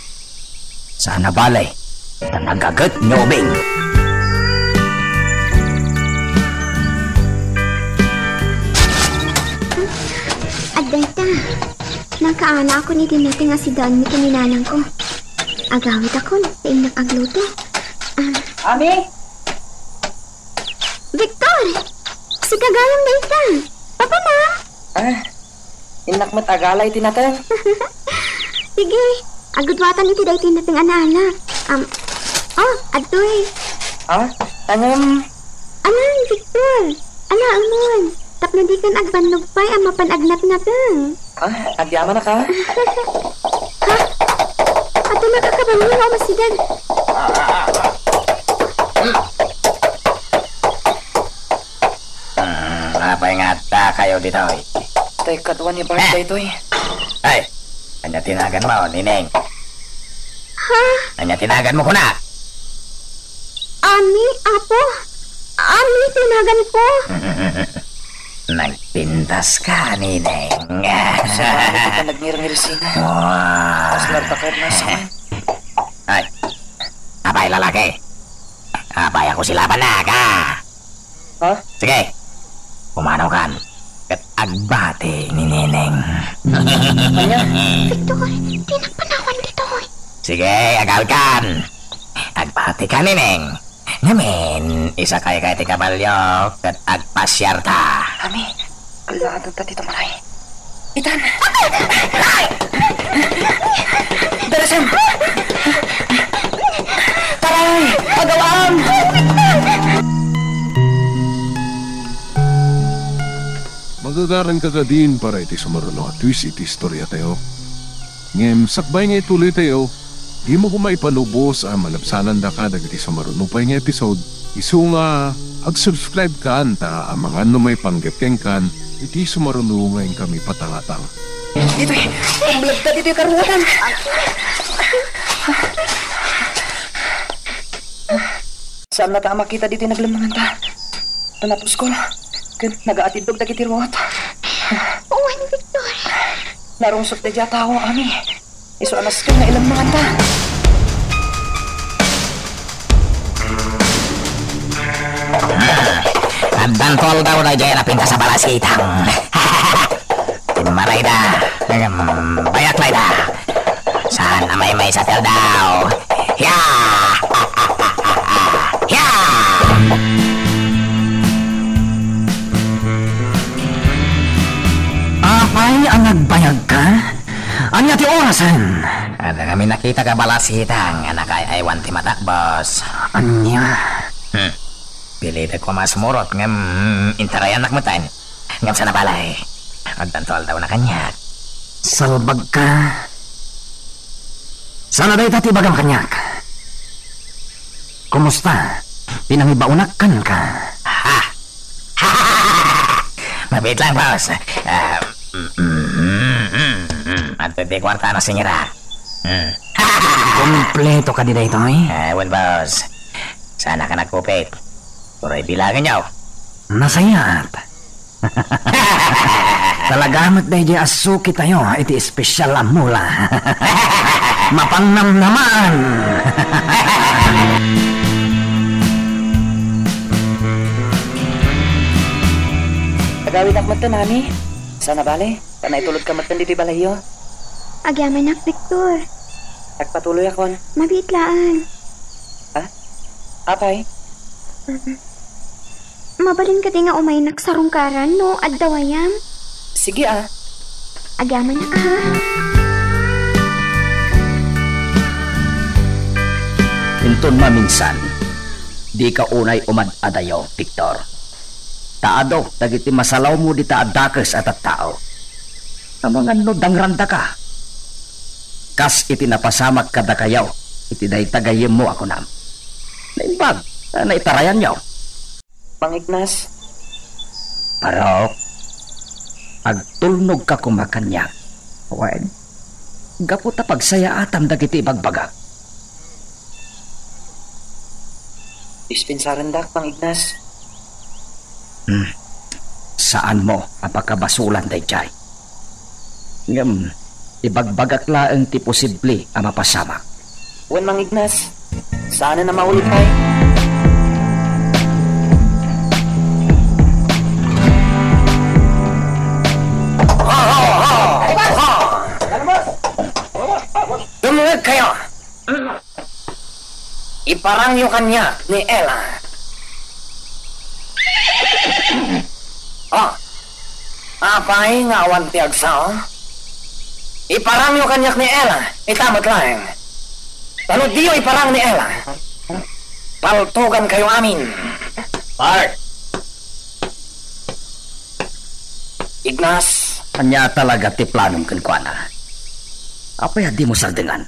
Saan a bale, ta nagaget nga ubing. Adda ita. Nakaanakon iti nateng a sidaanmi ken ni nanangko. Agawidakon, ta innak agluto. Ah. Ami? Victor! Sika gayam dayta. Papanam? Ah, innak met agala iti nateng. Sige, agudwatan iti daytoy nateng a naanak. Am, oh, adtoy. Ah, ngem? Anan, Victor? Alaemon, tapno dikan agbannog pay a mapan agnatnateng. Ah, agyamanak a. Ha? Adda nakakabangon nga umasideg. Hmm, apay nga addakayo ditoy? Tay, kadua ni Bart daytoy. Ay, ania ti naganmo, Nineng? Ha? Ania ti naganmo, kunak? Ami, Apo. Ami ti naganko. Nagpintaska, Nineng. Sa paano ka pa nagngirngir sina? Wow. Mas nagtakar na sa akin. Ay, apay, lalaki. Apay, ako sila panaka. Ha? Sige. Pumanaw kan. Ket agbati ni Nineng. Ania? Victor, dinak panawan ditoy. Sige, agawid kan. Agbati ka, Nineng. Ngamin, isakay ka iti kabalio ket agpasiarta. Ami, kallaatan ta ti tumaray. Itan! Darasem! Taray! Agawam! Magagaran ka kadin para iti sumaruno a twist iti istoriatayo. Ngem sakbay nga ituloytayo, dimo koma ipalubos a malabsanandaka dagiti sumaruno pay nga episode. Isu nga ag-subscribe kan ta amangan no maipanggep kenkan iti sumaruno nga inkami patangatang. Ditoy, pumblagta ditoy karuatan. Saan nata a makita ditoy naglemmenganta? Ta napuskol ken nagaatiddog dagiti ruot. Wen, Victor. Narungsot daydiay a tao, Ami. Isu a nasken nga ilemmenganta. Addan toldaw daydiay a napintas a balasitang. Timmalayda. Em, bayak layda. Saan a maymaysa ti aldaw? Ya! Ya! Apay a nagbayagka? Ania ti orasen? Adda kami nakita a balasitang a nakaay-aywan ti matakbos. Ania? Hmm. Pilitek koma a sumurot ngem intarayanak metten. Ngem saan a bale. Addan toldaw na kaniak. Salbagka. Saan a dayta ti ibagam kaniak? Kumusta? Pinangibaonak kenka. Ha? Mabiit lang, boss. Ah, mm, mm, mm, mm. At Ti kuarta a nasingirak. Hmm. Kompleto kadi daytoy? Ah, wen, boss. Saan ka nagkupit? Uray bilangenyo. Nasayaat. Talaga met daydiay a sukitayo iti espesyal a mula. Mapangnamnamaan. Agawidak met, Nani. Saan a bale? Ta naitulodka met ditoy balayyo. Agyamanak, Victor. Agpatuloyakon. Mabiit laeng. Ha? Apay? Mabalin kadi nga umaynak sarungkaran no adda wayam? Sige, a. Agyamanak, a. Inton maminsan, dika unay umad-adayo, Victor. Ta adu dagiti masalawmo dita a dakes a tattao. Amangan no dangrandaka. Kas iti napasamak kadakayo iti dayta gayyemmo a kunam. Naimbag a naitarayanyo. Mang Ignas. Parok, agtulnogka koma kaniak. Wen, gapu ta pagsayaatam dagiti ibagbagak. Dispensarendak, Mang Ignas. Hmm. Saanmo a pakabasolan daydiay. Ngem, ibagbagak laeng ti posible a mapasamak. Wen, Mang Ignas, saanen a maulit pay. Dumngegkayo! Iparangyo kaniak ni Ella. Oh, apay nga awan ti agsao? Iparangyo kaniak ni Ella, ita met laeng. Ta no diyo iparang ni Ella, paltugankayo amin. Bart! Ignas. Ania talaga ti planom kenkuana? Apay a dimo sardengan?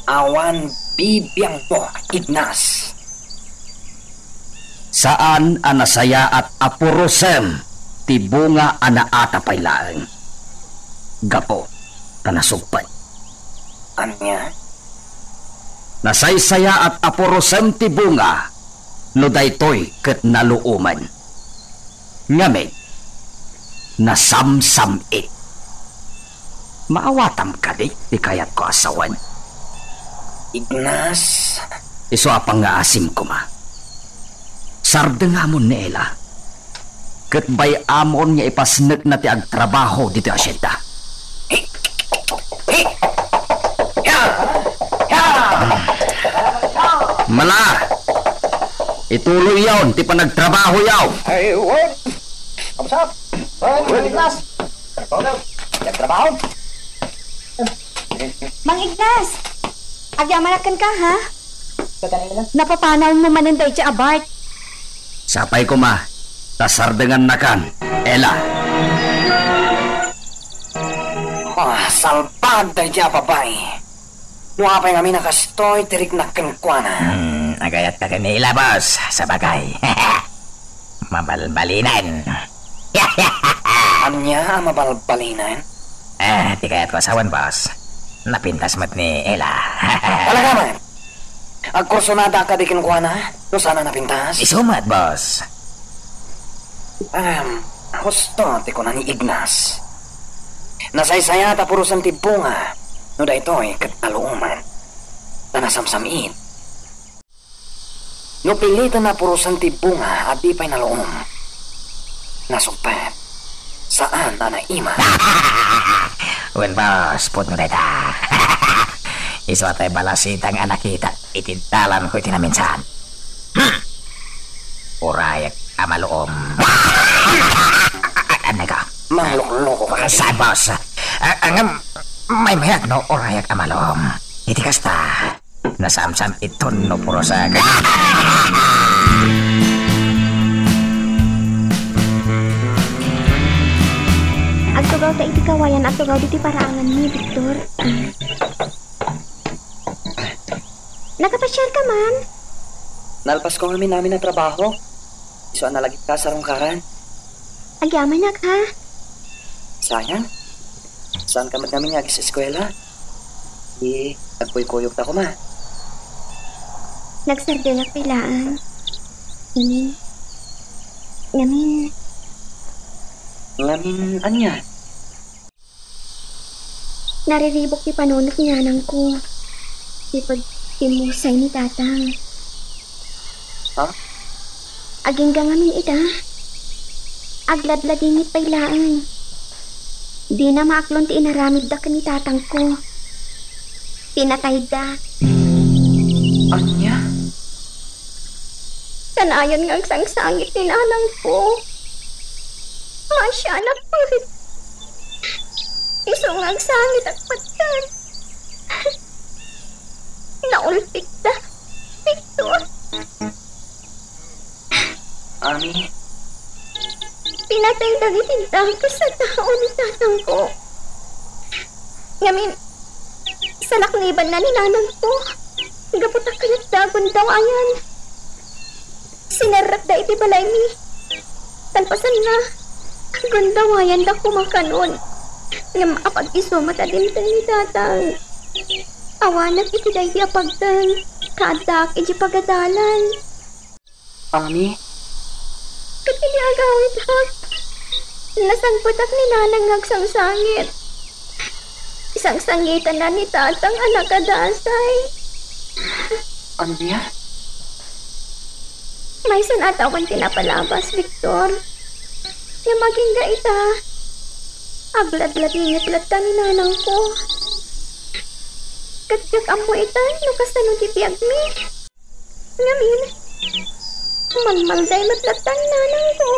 Awan bibiangmo, Ignas. Saan a nasayaat a purosem ti bunga a naata pay laeng. Gapu ta nasugpet. Ania? Nasaysayaat a purosem ti bunga no daytoy ket naluomen. Ngamin, nasamsam-it. Maawatam kadi ti kayatko a sawen? Ignas. Isu a pangngaasim koma. Sardengamon ni Ella. Ket bay-amon nga ipasnekna ti agtrabaho ditoy asyenda. Mala! Ituloyyon ti panagtrabahoyo! Ay, wen. Kamusta? Wen, Ignas. Nagtrabaho? Mang Ignas! Agyamanak kenka, ha? Napapanaw mo manen daydi a Bart. Sapay koma, ta sardengannakan, Ella. Ah, salbag daydi a babai. No apay ngamin a kastoy ti riknak kenkuana. Hmm, agayatka ken ni Ella, boss. Sabagay. Mabalbalinen. Ania a mabalbalinen? Ah, ti kayatko a sawen, boss. Napintas met ni Ella. Talaga man? Agkursunada kadi kenkuana no saan a napintas? Isu met, boss. Ahem, husto ti kuna ni Ignas. Nasaysayaat a purosen ti bunga no daytoy ket naluomen. Ta nasamsam-it. No piliten a purosen ti bunga a di pay naluom, nasugpet, saan a naimas. Wen, boss, pudno dayta. Isu a tay balasitang a nakitak iti dalanko iti naminsan. Hmm. Urayak a maluom. Ania ka? Manglukloko ka. Saan, boss? A-, ngem, maymayat no urayak a maluom. Iti kasta, nasamsam-iton no purosak. Agtugaw ta iti kawayan a tugaw ditoy paraanganmi, Victor. Nakapasiar ka man? Nalpasko ngamin amin a trabaho. Isu a nalagipka a sarungkaran. Agyamanak, ha? Sayang. Saanka met ngamin nga agis-eskuela? Di, agkuykuyogta koma. Nagsardengak pay laeng. Ini. Ngamin. Ngamin ania? Nariribuk ti panunot ni nanangko. Ti pagpimmusay ni tatang. Ha? Agingga ngamin ita. Agladladingit pay laeng. Dina maaklon ti inaramidda ken ni tatangko. Pinatayda. Ania? Kanayon nga agsangsangit ni nanangko. Maasianak met. Isu nga agsangit agpattan. Naulpitda, Victor. Ami? Pinatay dagiti dakes a tao ni tatangko. Ngamin, salaknibanna ni nanangko. Gapu ta kayatda a gundawayanda. Sinerrekda iti balaymi. Kalpasanna, gundawayanda koma kanon. Ngem apag-isu met a dimteng ni tatang. Awanak iti daydi a pagteng, kaaddaak iti pagadalan. Ami? Ket idi agawidek, nasangpetak ni nanang nga agsangsangit. Sangsangitanna ni tatang a nakadasay. Ania? Maysan a tawen ti napalabas, Victor. Ngem agingga ita, agladladingit latta ni nanangko. Ket diak ammo ita no kasano ti biagmi. Ngamin, malmalday met latta ni nanangko.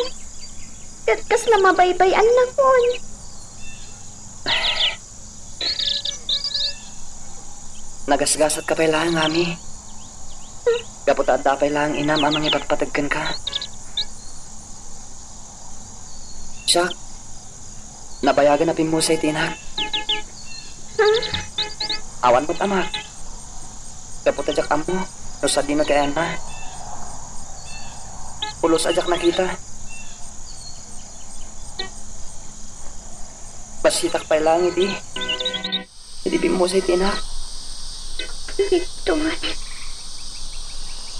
Ket kasla mabaybay-annakon. Nagasgasatka pay laeng, Ami. Gapu ta adda pay laeng inam a mangipatpateg kenka. Siak, nabayagen a pimmusay ti inak. Awan met amak. Gapu ta diak ammo no sadino ti ayanna. Pulos a diak nakita. Bassitak pay laeng idi, idi pimmusay ti inak. Victor.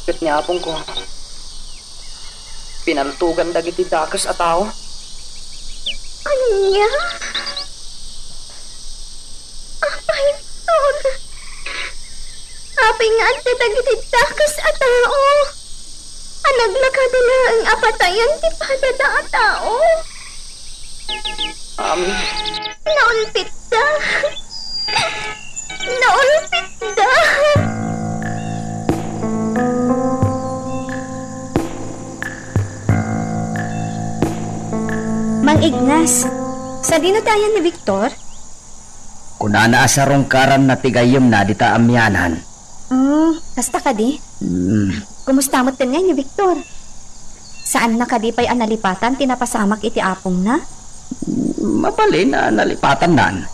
Ket ni apongko, pinaltugan dagiti dakes a tao. Ania? Apay, Victor? Apay nga adda dagiti dakes a tao a naglakada laeng a patayen ti padada a tao? Amin. Naulpitda. Naulpitda. Mang Ignas, sadino ti ayan ni Victor? Kunana a sarungkaranna ti gayyemna dita amianan. Hmm, kasta kadi? Hmm. Kumusta met ngay ni Victor? Saanna kadi pay a nalipatan ti napasamak iti apongna? Mabalin a nalipatannan.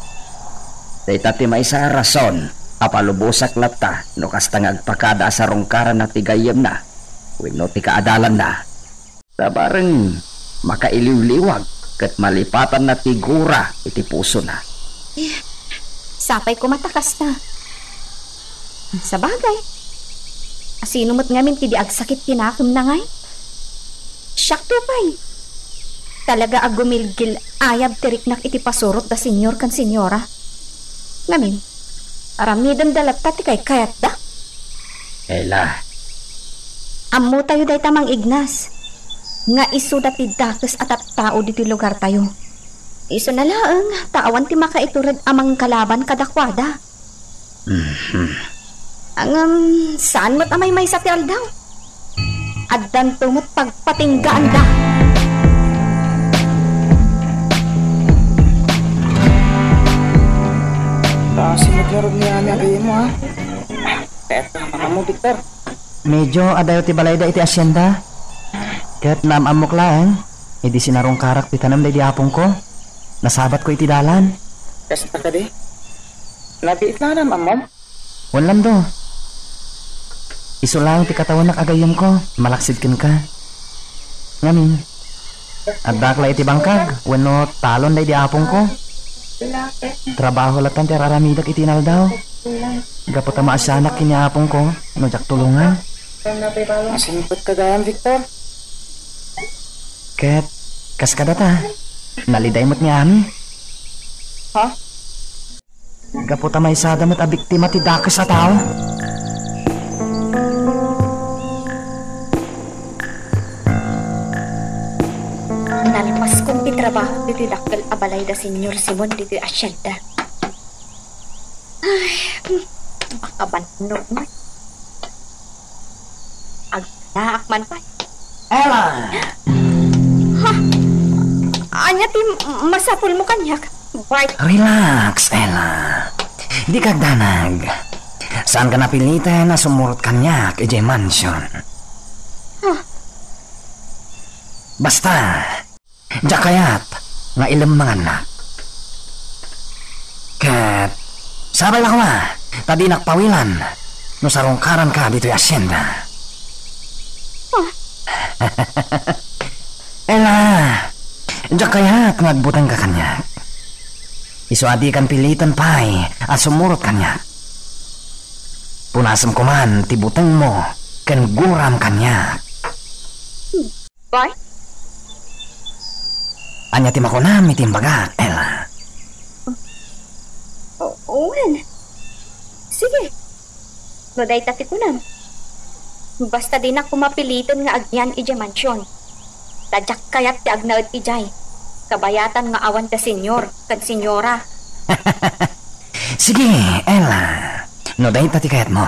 Dayta ti maysa a rason a palubosak latta no kasta nga agpakada a sarungkaranna ti gayyemna wenno ti kaadalanna. Ta bareng makailiwliwag ket malipatanna ti gura iti pusona. Eh, sapay koma ta kasta. Sabagay, asino met ngamin ti di agsakit ti nakemna ngay? Siakto pay. Talaga a gumilgil-ayab ti riknak iti pasurot da Señor ken Señora. Ngamin, aramidenda latta ti kaykayatda. Kayla. Ammotayo dayta, Mang Ignas, nga isuda ti dakes a tattao ditoy lugartayo. Isuna laeng ta awan ti makaitured a mangkalaban kadakuada. Mhm. Ngem, saan met a maymaysa ti aldaw? Addanto met pagpatinggaanda. Kaasi met ngarud ni Ami a gayyemmo, ha? Ket, mama mo, Victor. Medyo adayo ti balayda iti asienda. Ket naam-ammok laeng, idi sinarungkarak ti tanem daydi apongko, nasabatko iti dalan. Kasta kadi? Nabiit laeng naam-ammom? Wen, Lando. Isu laeng ti katawenak a gayyemko, malaksid kenka. Ngamin, addaak la iti bangkag wenno talon daydi apongko. Trabaho latta ti ar-aramidek iti inaldaw. Gapu ta maasianak ken ni apongko no diak tulongan. Masingpetka gayam, Victor. Ket kas kadata, naliday met ni Ami. Ha? Gapu ta maysada met a biktima ti dakes a tao. Nalpaskon ti trabaho ditoy dakkel a balay da Señor Simon ditoy asienda. Ay, makabannog man. Agnaak man pay. Ella! Ha? Ania ti masapulmo kaniak, Bart? Relax, Ella. Dika agdanag. Saanka napiliten a sumurot kaniak idiay mansion. Ha? Basta, diak kayat nga ilemmangannak. Ket, sabay la koma, ta dinak pawilan no sarungkaranka ditoy asienda. Ah. Ella, diak kayat nga agbutengka kaniak. Isu a dikan piliten pay a sumurot kaniak. Punasem koman ti butengmo ken guram kaniak. Bart? Ania ti makunam iti imbagak, Ella? O-, wen. Sige. No dayta ti kunam. Basta dinak koma piliten nga agyan idiay mansion. Ta diak kayat ti agnaed idiay. Kabayatan nga awan da señor ken señora. Sige, Ella. No dayta ti kayatmo.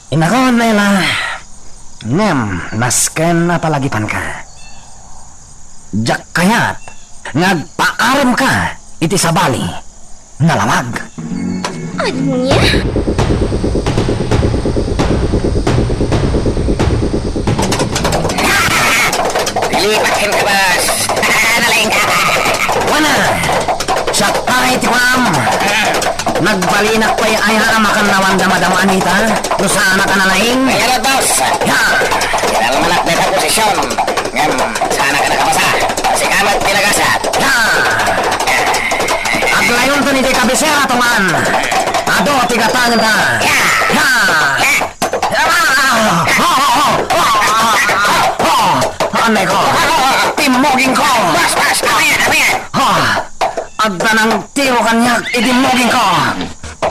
Inakon, Ella, ngem nasken a palagipanka. Diak kayat nga agpaaremka iti sabali. Nalawag. Ania? Nalipat ken kabas. Nalengka. Wana, siak pay ti kuam. Nagbalinak pay aya a makannawan da Madam Anita no saanak a nalaing? Ay, ano, boss? Ya! Kinalmanak dayta posision. Ngem, saanak a nakabasa. Sika met ti nagasat. Ya! Aglayonton iti kabisera, Tungan. Adu ti gatangenta. Ya! Ya! Anay ko! Timmugingko! Bas, bas! Apayan, apayan! Ha! Adda nangtiro kaniak iti mugingko!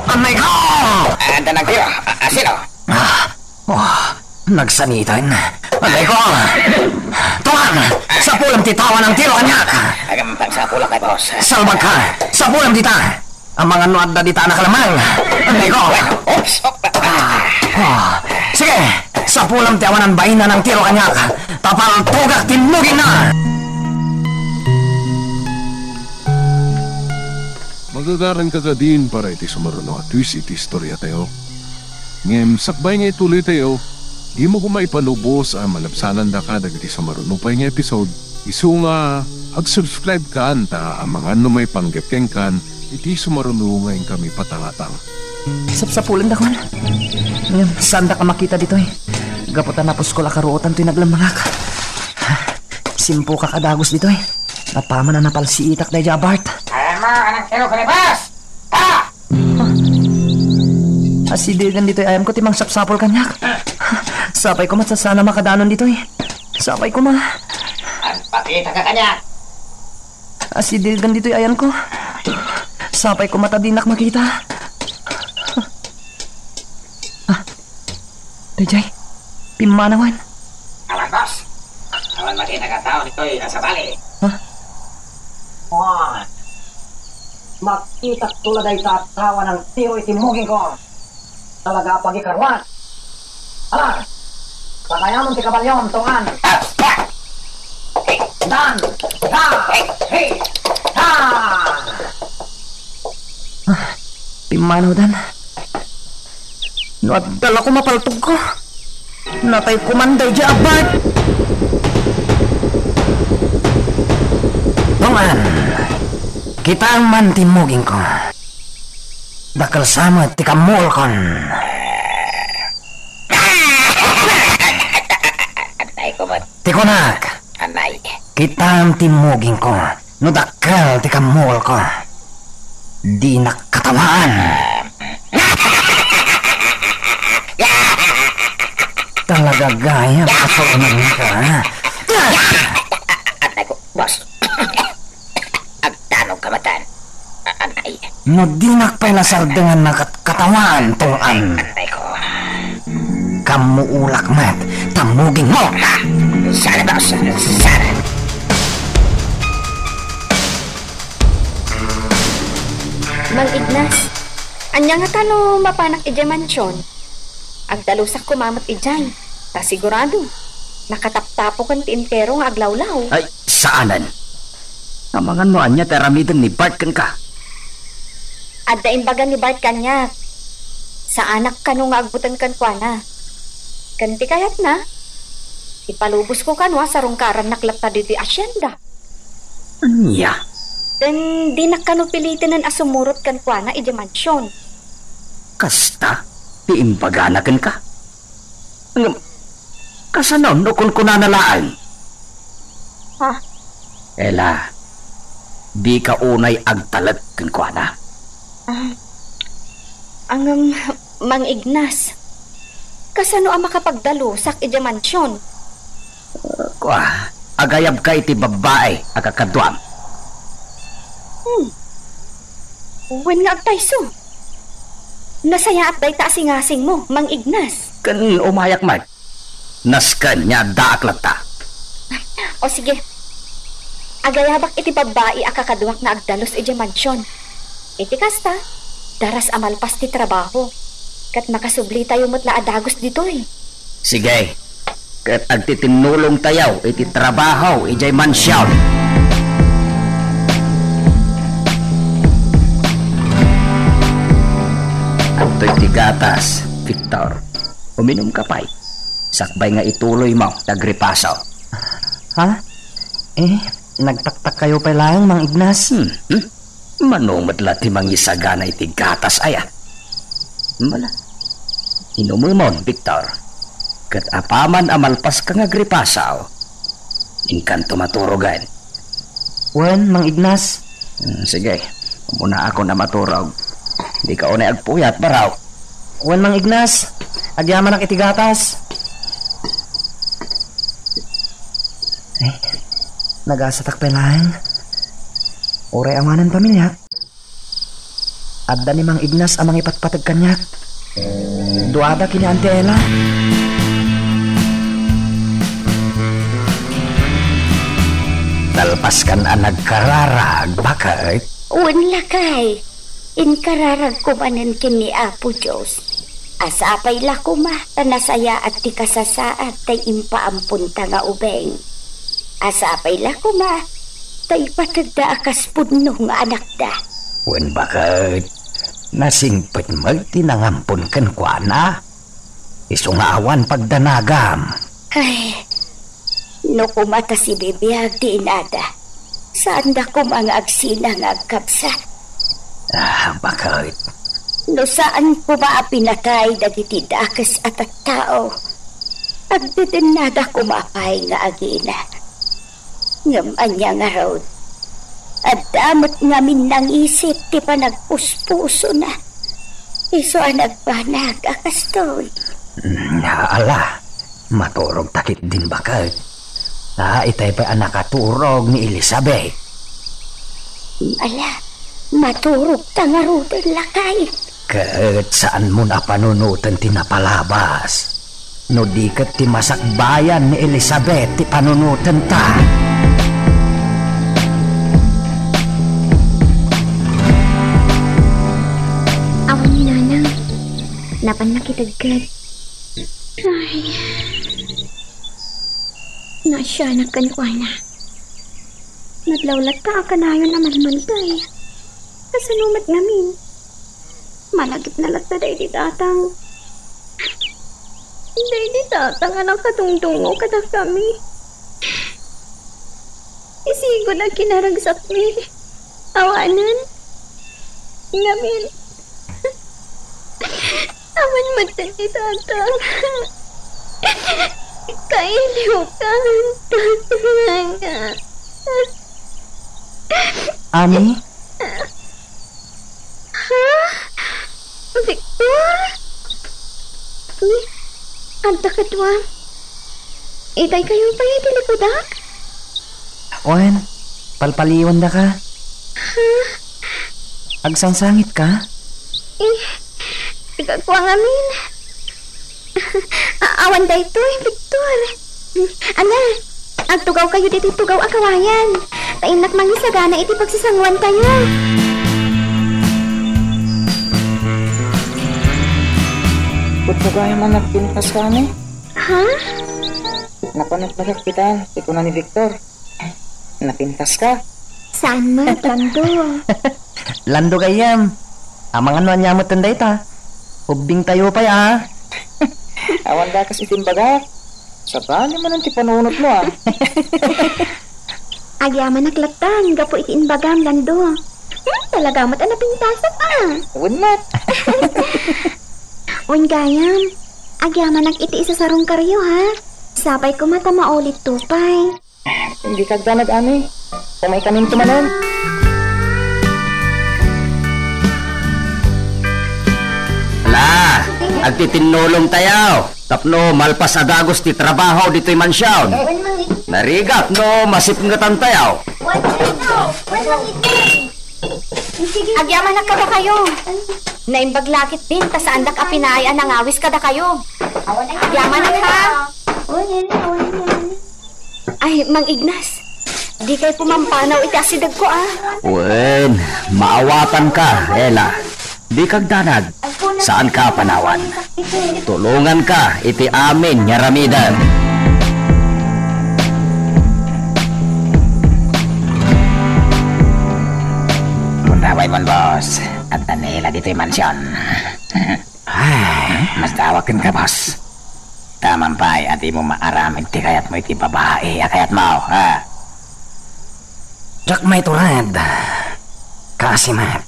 Anay ko! Adda nangtiro? A-, a-, sino? Ah, oh, nagsaniten. Anay ko! Tuan! Sapulem ti tao a nangtiro kaniak! Agam, pangsapulak kay boss. Salbagka! Sapulem dita! Amangan no adda dita a nakalamang. Anay ko. Oops. Ah, ah. Sige, sapulem ti awanan bain a nangtiro kaniak. Ta paltogak ti mugingna. Magagaranka kadin para iti sumaruno a twist iti istoriatayo. Ngem sakbay nga ituloytayo, dimo koma ipalubos a malabsanandaka dagiti sumaruno pay nga episode. Isu nga ag-subscribe-kan ta amangan no maipanggep kenkan iti sumaruno nga inkami patangatang. Sapsapulendakon. Ngem saandak a makita ditoy. Gapu ta napuskol a karuotan toy naglemmengak. Simpukak a dagus ditoy. Apaman a napalsiitak daydiay a Bart. Ayan mo, anang kilo kalibas! Ta! Asidegen ditoy ayamko ti mangsapsapul kaniak. Sapay koma ta saan a makadanon ditoy. Sapay koma. Agpakitaka kaniak. Asidegen ditoy ayanko. Sapay koma ta dinak makita. Ah, daydiay, pimmanawen. Awan, boss. Awan makita nga tao ditoy a sabali. Ha? Wan. Makitak to la dayta a tao a nangtiro iti mugingko. Talaga a pagikaruan. Ala! Pagayamon ti kabalyom, Tungan. Dan! Da! Hey! Da! Ah, pimmanaw, Dan. No adda la koma paltogko, natay koman daydiay a Bart! Tungan, kitaem man ti mugingko. Dakkel sa met ti kammuolkon. Anay ko met. Ti kunak. Anay. Kitaem ti mugingko. No dakkel ti kammuolko, dinak katawaan. Talaga gayam a kaunanka, ha? Ay ko, boss. Agtanog ka matan. A-, agay. No dinak pay lasardengan na kat-, katawaan, tungam. Ay ko. Kammuolak met, tammugingmo. Sana, boss. Sana. Mang Ignas, ania ngata no mapanak idiay mansion? Agdalusak koma met idiay, ta sigurado, nakataptapoken ti entero nga aglawlaw. Ay, saanen. Amangan no ania ti aramiden ni Bart kenka. Adda imbaga ni Bart kaniak. Saanak kano nga agbuteng kenkuana. Ken ti kayatna, ipalubosko kano a sarungkarannak latta ditoy asienda. Ania? Ken dinak kano pilitenen a sumurot kenkuana idiay mansion. Kasta ti imbagana kenka? Ngem, kasano no kunkunana laeng? Ha? Ella, dika unay agtalek kenkuana. Ah, ngem, Mang Ignas, kasano a makapagdalusak idiay mansion? Kua, agayabka iti babbai a kakaduam. Hmm. Wen nga agpayso. Nasayaat dayta a singasingmo, Mang Ignas. Ken umayak met. Nasken nga addaak latta. O sige. Agayabak iti babbai a kakaduak nga agdalus idiay mansion. Iti kasta, daras a malpas ti trabaho. Ket makasublitayo met la a dagus ditoy. Sige. Ket agtitinnulongtayo iti trabaho idiay mansion. Adtoy ti gatas, Victor. Uminumka pay. Sakbay nga ituloymo ti agripaso. Ha? Eh, nagtaktakkayo pay laeng, Mang Ignas? Hmm, hmm? Mano met la ti mangisagana iti gatas aya? Mala. Inumemon, Victor. Ket apaman a malpaska nga agripaso, inkanto maturogen. Wen, Mang Ignas. Hmm, sige. Umuna ako na maturog. Dika unay agpuyat, baro. Wen, Mang Ignas, agyamanak iti gatas. Eh, nagasatak pay laeng. Uray awanen pamiliak. Adda ni Mang Ignas a mangipatpateg kaniak. Duada ken ni Auntie Ella. Nalpaskan a nagkararag, baket? Wen, lakay. Inkararagko manen ken ni Apo Dios a sapay la koma ta nasayaat ti kasasaad tay impaamponta nga ubing. A sapay la koma ta ipategda a kas pudno nga anakda. Wen, baket, nasingpet met ti nangampon kenkuana. Isu nga awan pagdanagam. Ay, no koma ta sibibiag ti inada, saanda koma nga agsina nga agkabsat. Ah, baket? No saan koma a pinatay dagiti dakes a tattao, agdedennada koma pay nga agina. Ngem ania ngarud? Adda met ngamin nangisip ti panagpuspusona. Isu a nagbanag a kastoy. Mm, ala, maturog ta ketdin, baket. Ta itay pay a nakaturog ni Elizabeth. Ala, maturog ta ngaruden, lakay. Ket saanmon a panunoten ti napalabas. No di ket ti masakbayan ni Elizabeth ti panunotenta. Awan ni Nanang. Napan nakitedked. Ay. Naasianak kenkuana. Naglawlatta a kanayon a malmantay. Kasano met ngamin? Malagipna latta daydi tatang. Daydi tatang a nakadungdungngo kadakami. Isigud a kinaragsakmi. Awanen. Ngamin. Awan met ti tatang. Kailiwkan. Tatang. Ami? Ha? Victor? Ni, adda kaduam? Itay kayo pay iti likudak? Wen, palpaliwandaka. Ha? Agsangsangitka? Eh, igagwa ngamin. A-, awan daytoy, Victor. Ania, agtugaw kayo ditoy tugaw a kawayan. Ta innak mangisagana iti pagsasanguan tayo. Kutugayam a nagpintas kami? Ha? Napanagpagak kita, ti kuna ni Victor. Napintas ka? Saan met, Lando? Lando gayyem. Amangan no ania met dayta. Ubbing tayo pay, a. Awan dakas iti imbagak. Sabali man ti panunot mo, a. Agyamanak lattan gapu iti imbagam, Lando. Hmm, talaga met a napintasak, a. Wen met. Wen gayam. Agyamanak iti isasarungkaryo, ha? Sapay koma ta maulit to pay. Dika agdanag, Ami. Umay kaminto manen. Ala, agtitinnulong tayo. Tapno malpas a dagus ti trabaho ditoy mansion. Narigat no masipngetan tayo. Agyamanak kadakayo. Naimbag la ketdin ta saandak a pinaay a nangawis kadakayo. Agyamanak, ha? Ay, Mang Ignas, dikay pumampanaw iti asidegko, a. Wen, maawatanka, Ella. Dika agdanag. Saanka a panawan. Tulonganka iti amin nga aramidem. Mundaway mon, boss. Adda ni Ella ditoy mansion. Ay, masdawa kenka, boss. Taman pay a dimo maaramid ti kayatmo iti babai a kayatmo, ha? Diak maitured. Kaasi met.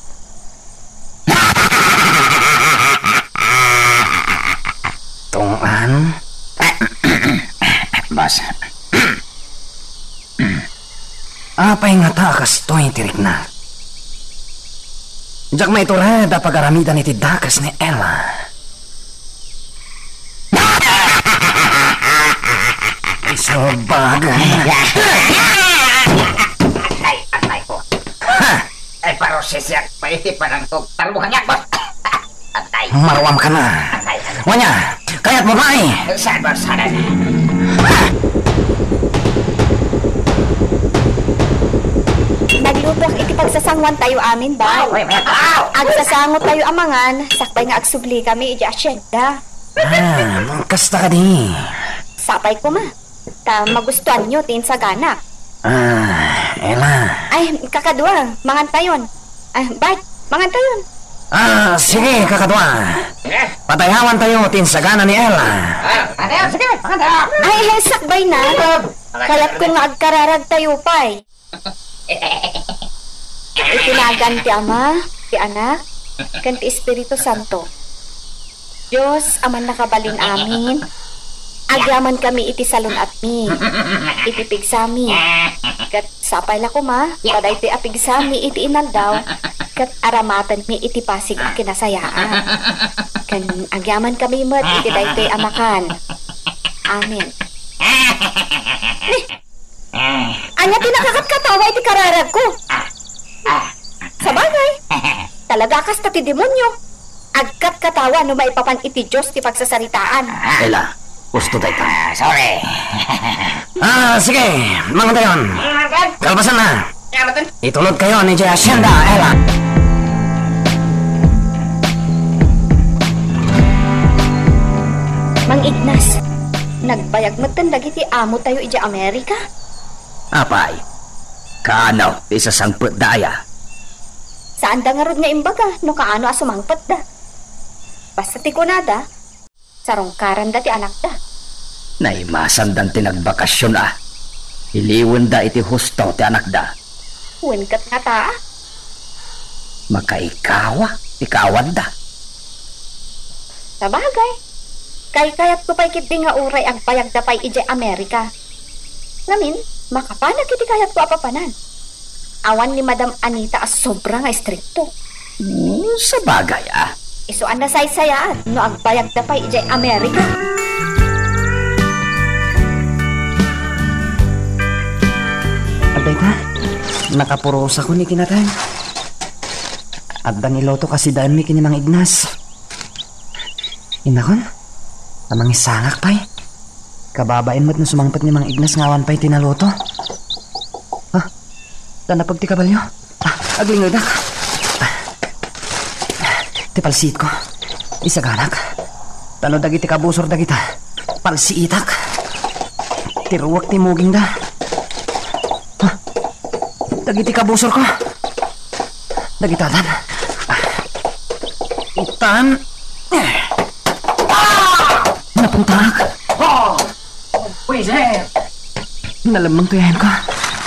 Tungpaan? Boss. Apay ngata a kastoy ti riknak? Diak maitured a pagaramidan iti dakes ni Ella. Isu bagay. Atay, atay ko. Ha! Ay, parusisiak pa iti panangtog. Tarbukan niya, boss. Atay. Maruamka na. Atay, atay. Wen, kayatmo pay. Saan, boss? Saan? Naglutoak iti pagsasanguan tayo amin, bay. Aw, aw, aw. Agsasango tayo a mangan, sakbay nga agsubli kami iti asyenda. Ah, kasta kadi. Sapay koma. Ta magustuanyo ti insaganak. Ah, Ella. Ay, kakadua, mangantayon. Ay, Bart, mangantayon. Ah, sige, kakadua. Padayawantayo ti insagana ni Ella. Ah, sige, mangantayon. Ay, ay, sakbay na. Kayatko nga agkararagtayo pay. Iti nagan ti Ama, ti Anak, ken ti Espiritu Santo. Dios a mannakabalin amin, agyaman kami iti salun-atmi, iti pigsami, ket sapay la koma ta daytoy a pigsami iti inaldaw, ket aramatenmi iti basig a kinasayaan. Ken agyaman kami met iti daytoy a makan. Amen. Ania ti nakakatkatawa iti kararagko? Sabagay, talaga a kasta ti demonio. Agkatkatawa no maipapan iti Dios ti pagsasaritaan. Ella, husto dayta. Ah, sorry. Ah, sige, mangantayon. Kalpasan na. Itulodkayon idiay asyenda, Ella. Mang Ignas, nagbayag metten dagiti amo tayo idiay Amerika? Apay, kaano ti sasangpetda aya? Saanda ngarud nga imbaga no kaano a sumangpetda. Basta ti kunada, sarungkaranda ti anakda. Naimasandan ti nagbakasion a. Iliwenda iti husto ti anakda. Wen ket ngata a. Makaikawa ti kaawanda. Sabagay, kaykayatko pay ketdi nga uray agbayagda pay idiay Amerika. Ngamin, makapanak iti kayatko a papanan. Awan ni Madam Anita a sobra nga istrikto. Hmm, sabagay, ah. Isu a nasaysayaat no agbayagda pay idiay Amerika. Adda ita, nakapurosakon iti nateng. Adda ni Loto kasidaenmi ken ni Mang Ignas. Inakon, ta mangisangak pay. Kababain met no sumangpet ni Mang Ignas nga awan pay ti naluto. Ah, ta napag ti kabalio. Ah, aglingedak. Ah, ti palsiitko. Isaganak. Ta no dagiti kabusor dagita, palsiitak. Ti ruwak ti mugingda. Ah, dagiti kabusorko. Dagitadan. Tan. Ah! Napuntak. Oh! Pwisit! Nalemmeng ti ayanko.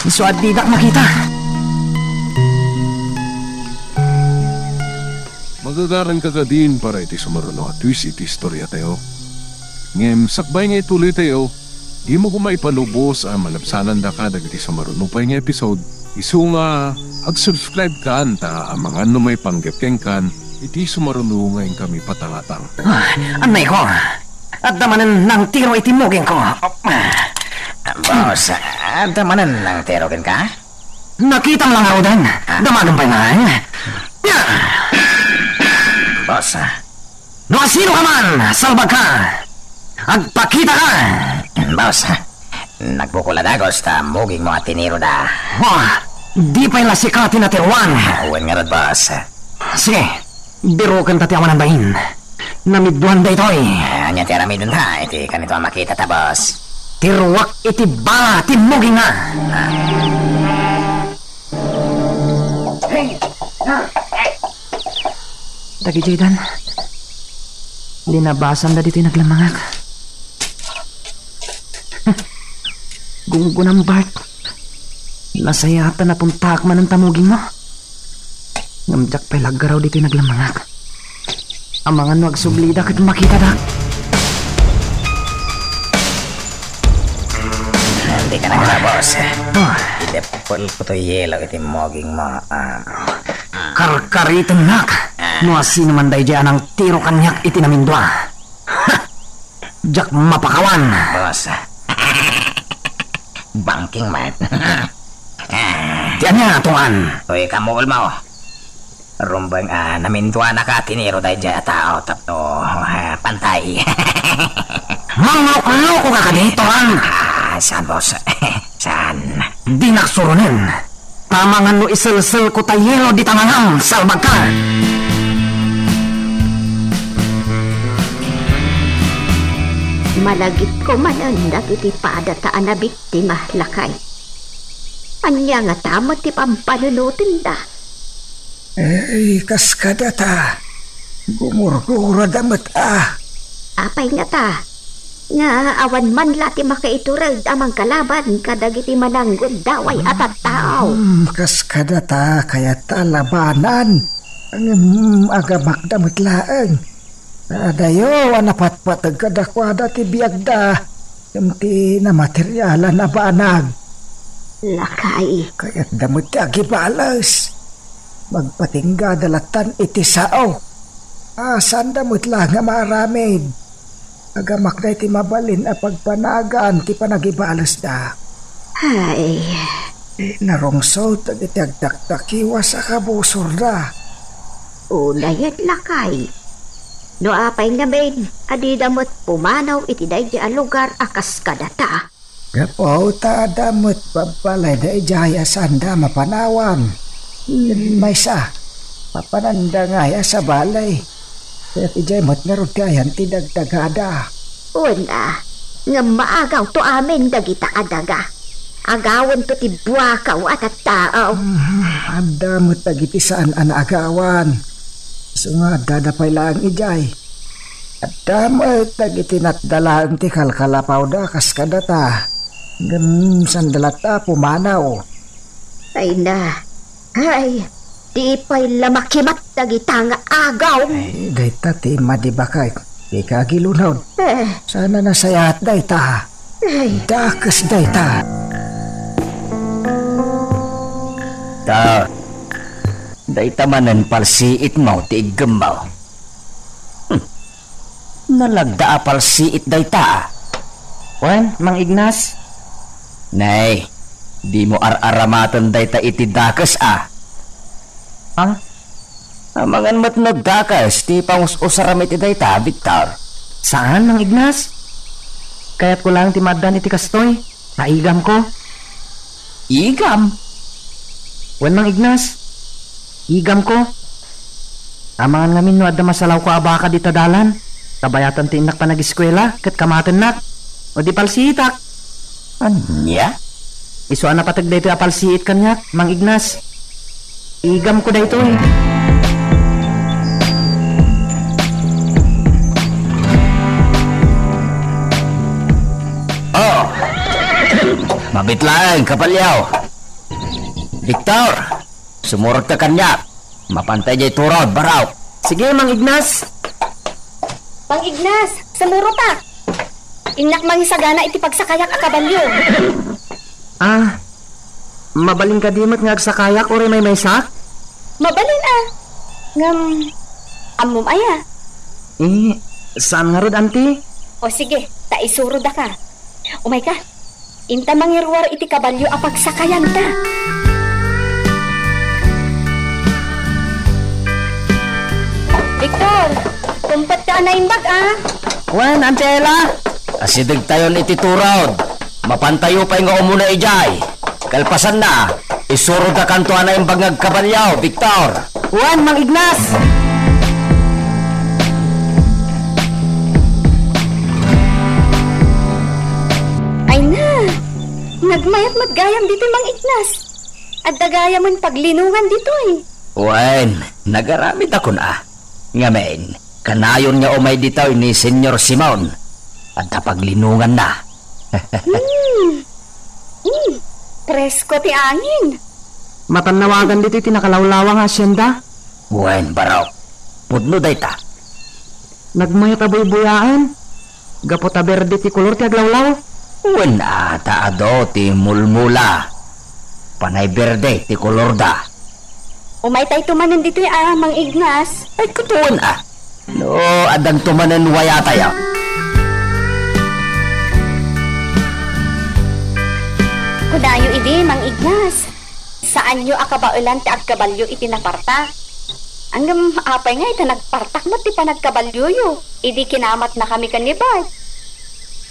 Isu a didak makita. Magagaranka kadin para iti sumaruno a twist iti istoriatayo. Ngem sakbay nga ituloytayo, dimo koma ipalubos a malabsanandaka dagiti sumaruno pay nga episode. Isu nga ag-subscribe kan ta amangan no maipanggep kenkan iti sumaruno nga inkami patangatang. Ah, annayko, adda manen nangtiro iti mugingko. Boss, adda manen nangtiro kenka? Nakitam la ngaruden. Ah. Damagen pay ngay. Boss. No asino ka man, salbag ka. Agpakita ka. Boss, nagbukol a dagus ta mugingmo a tiniroda. Oh, di pay la sika ti natiroan. Wen ngarud, boss. Sige, biroken ta ti awanan bain. Namiduan daytoy. Ah, ania ti aramidenta iti kanito a makitata, boss? Ti ruwak iti bala ti mugingna. Ah. Dagidiay dan, linabasanda ditoy naglemmengak. Gunggunam, Bart. Nasayaat ta napuntaak manen ta mugingmo. Ngem diak pay la aggaraw ditoy naglemmengak. Amangan no agsublida ket makitada. Dika nagkabos. Ah. Ideppelko toy yelo iti mugingmo. Ah. Karkaritennak. Ah. No asino man daydiay a nangtiro kaniak iti namindua. Ha! Diak mapakawan. Boss. Bangking met. Ti ania, Tuan? Uy, kamuol mo. Rumbeng a naminduanaka a tiniro daydiay a tao tapno, ah, pantay. Mangloklokoka kadi, Tuan? Ah, saan, boss? Saan? Dinak suronen. Amangan no iselselko ta yelo dita ngangam, salbagka! Malagipko manen dagiti padata a nabiktima, lakay. Ania ngata met ti pampanunotenda? Ay, kas kadata, gumurgurada met a. Apay ngata? Nga awan man la ti makaitureg a mangkalaban kadagiti mananggundaway a tattao. Hmm, kas kadata, kayat ta labanan. Ngem, agamakda met laeng. Adayo a napatpateg kadakuada ti biagda, ngem ti namaterialan a banag. Lakay. Kayatda met ti agibales. Magpatinggada lattan iti sao. A, saanda met la nga maaramid. Agamakda iti mabalin a pagbanagan ti panagibalesda. Ay. Narungsot dagiti agtaktakiwas a kabusorda. Unayen, lakay. No apay ngamin a dida met pumanaw iti daydi a lugar a kas kadata? Gapu ta adda met babbalayda idiay a saanda mapanawan. Maysa, mapananda ngay a sabali. Ket idiay met ngarud ti ayan ti dagdagada. Wen a, ngem maagawto amin dagita a daga. Agawento ti buakaw a tattao. Mm, adda met dagiti saan a naagawan. Isu nga addada pay laeng idiay. Adda met dagiti natda laeng ti kalkalapawda kas kadata. Ngem saanda latta a pumanaw. Ay na. Ay, di pay la makimat dagita nga agaw. Ay, dayta ti madi, baket. Dika agilunod. Eh. Saan a nasayaat dayta. Ay. Dakes dayta. Ta, dayta manen palsiitmo ti iggemmo. Hmm. Nalagda a palsiit dayta, a. Wen, Mang Ignas? Nay, dimo ar-aramaten dayta iti dakes, a. Ah? Amangan met no dakes ti pangus-usaram iti dayta, Victor. Saan, Mang Ignas. Kayatko laeng ti maaddan iti kastoy. Naigamko. Igam? Wen, Mang Ignas. Igamko. Amangan ngamin no adda masalawko a baka dita dalan. Kabayatan ti innak panagiskuela ket kamatennak. O di palsiitak. Ania? Isu a napateg daytoy a palsiit kaniak, Mang Ignas. Igamko daytoy. Oh! Mabit laeng, kabalyo. Victor, sumurot ka kaniak. Mapantay jay turod, baraw. Sige, Mang Ignas. Mang Ignas, sumurot a. Innak mangisagana iti pagsakayak a kabalyo. Ah, mabalin kadi met nga agsakayak uray maymaysak? Mabalin a. Ngem, ammom aya? Eh, saan ngarud, anti? O sige, ta isurodaka. Umayka. Inta mangiruar iti kabalyo a pagsakayanta. Victor, kumpet ka a naimbag, a. Wen, Angela. Asidegtayon iti turod. Mapantayo pay nga umuna idiay. Kalpasanna, isurodakanto a naimbag nga agkabalyo, Victor. Wen, Mang Ignas. Ay na, nagmayat met gayam ditoy, Mang Ignas. Adda gayamen paglinongan ditoy. Wen, nagaramidakon a. Ngamin, kanayon nga umay ditoy ni Señor Simon. Adda paglinonganna. Hmm. Hmm. Presko ti angin. Matannawagan ditoy ti nakalawlawa nga hacienda? Wen, baro. Pudno dayta. Nagmayat a buybuyaen. Gapu ta berde ti kolor ti aglawlaw. Wen a, ta adu ti mulmula. Panay berde ti kolorda. Umaytayto manen ditoy a, Mang Ignas. Ay, kutoen a. No, addanto manen wayatayo. Kunayo idi, Mang Ignas. Saanyo a kabaelan ti agkabalyo iti napartak. Ngem apay nga ita nagpartak met ti panagkabalyoyo idi kinamatnakami ken ni Bart?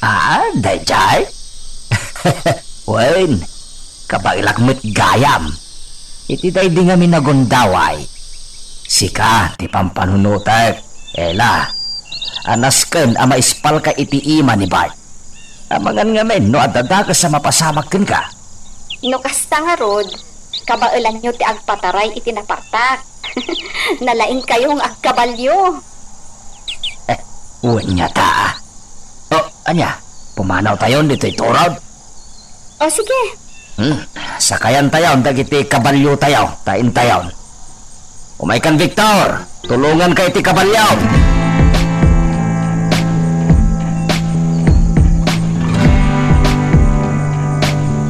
Ah, daydiay? Wen, kabaelak met gayam. Iti daydi ngamin a gundaway, sika ti pampanunotek, Ela, a nasken a maispalka iti ima ni Bart. Amangan ngamin no adda dakes a mapasamak kenka. No kasta ngarud, kabaelanyo ti agpataray iti napartak. Nalaingkayo nga agkabalyo. Eh, wen ngata, a. O, ania? Pumanawtayon ditoy turod? O, sige. Hmm, sakayantayon dagiti kabalyotayo, ta intayon. Umaykan, Victor. Tulonganka iti kabalyo.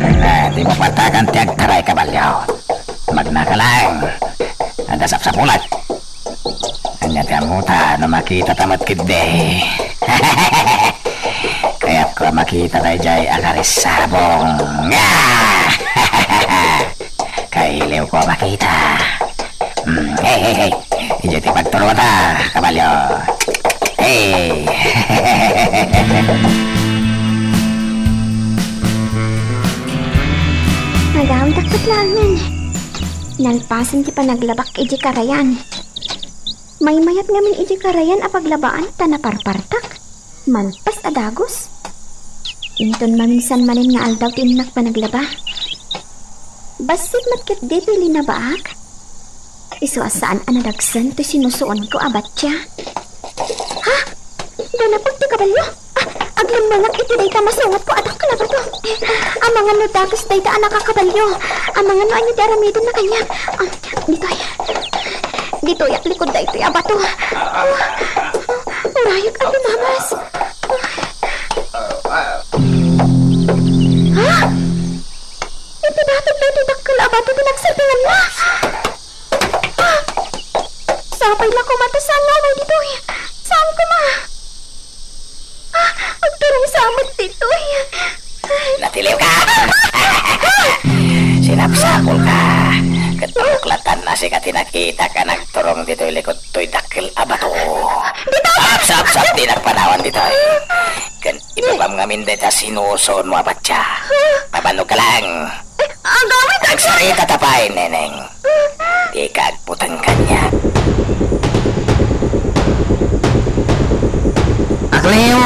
Ala, di mo patakan ti agtaray, kabalyo. Magnaka laeng. Adda sapsapulat. Ania ti ammota no makitata met ketdi? Kayatko a makita daydiay a karisabong. Ah! Kailiwko a makita. Hmm, hey, hey, hey. Idiay ti pagturuanta, kabalyo. Hey! Nagawidak ket laengen. Nalpasen ti panaglabak idiay karayan. Maymayat ngamin idiay karayan a paglabaan ta naparpartak. Manpas a dagus. Inton maminsan manen nga aldaw ti innak panaglaba. Bassit met ketdi ti linabaak. Isu a saan a nadagsen ti sinusuonko a batya. Ha? Danapag ti kabalyo? Ah, aglemmelak iti dayta masungatko a dakkel a bato. Amangan no dakes dayta a nakakabalyo. Amangan no ania ti aramidenna kaniak. Ah, ditoy. Ditoyak likod daytoy a bato. Ah, urayak a tumabas. Ha? Iti batog daytoy dakkel a Bato ti nagsertinganna. Ah! Sapay la koma ta saan nga umay ditoy. Saan koma? Ah, agturong sa met ditoy. Natiliwka! Sinapsapulka. Ket makuklatan a sika ti nakitak a nagturong ditoy likod toy dakkel a bato. Ditoy! Apsapsap ti nagpanawan ditoy. Ken ibabam ngamin dayta sinuson mo a patsa. Mabannog ka lang. Agawid, agsarita ta pay, Neneng. Dika agputeng kaniak. Akleo,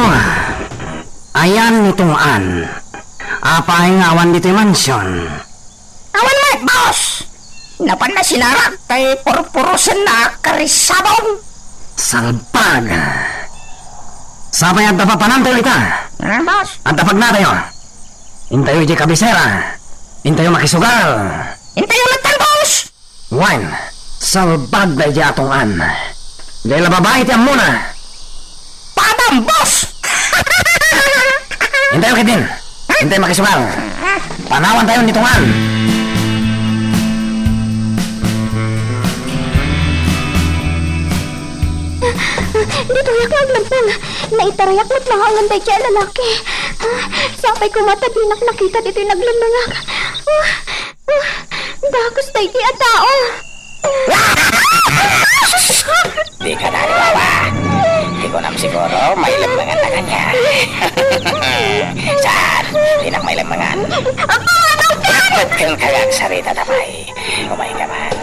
ayan ni Tong-an. Apay nga awan ditoy mansion? Awan met, boss! Napanna sinarak tay purpurosenna a karisabong. Salbag! Sapay adda papanantayo ita. Hmm, boss? Adda pagnatayo. Intayo idiay kabisera. Intayo makisugal. Intayo latta, boss! Wen, salbag daydiay a Tong-an. Dayta la babai ti ammona. Padam, boss! Intayo ketdin. Intayo makisugal. Panawantayo ni Tong-an. Ditoyak nga aglemmeng. Naitarayak met laengen daydiay a lalaki. Ah, sapay koma ta dinak nakita ditoy naglemmengak. Ah, ah, dakes daydiay a tao. Dika nariwawa. Ti kunam siguro, mailemmengan na kaniak. Saan? Dinak mailemmengan. Agpamataw ka! Agpamataw ka! Agsarita ta pay. Umay ka man.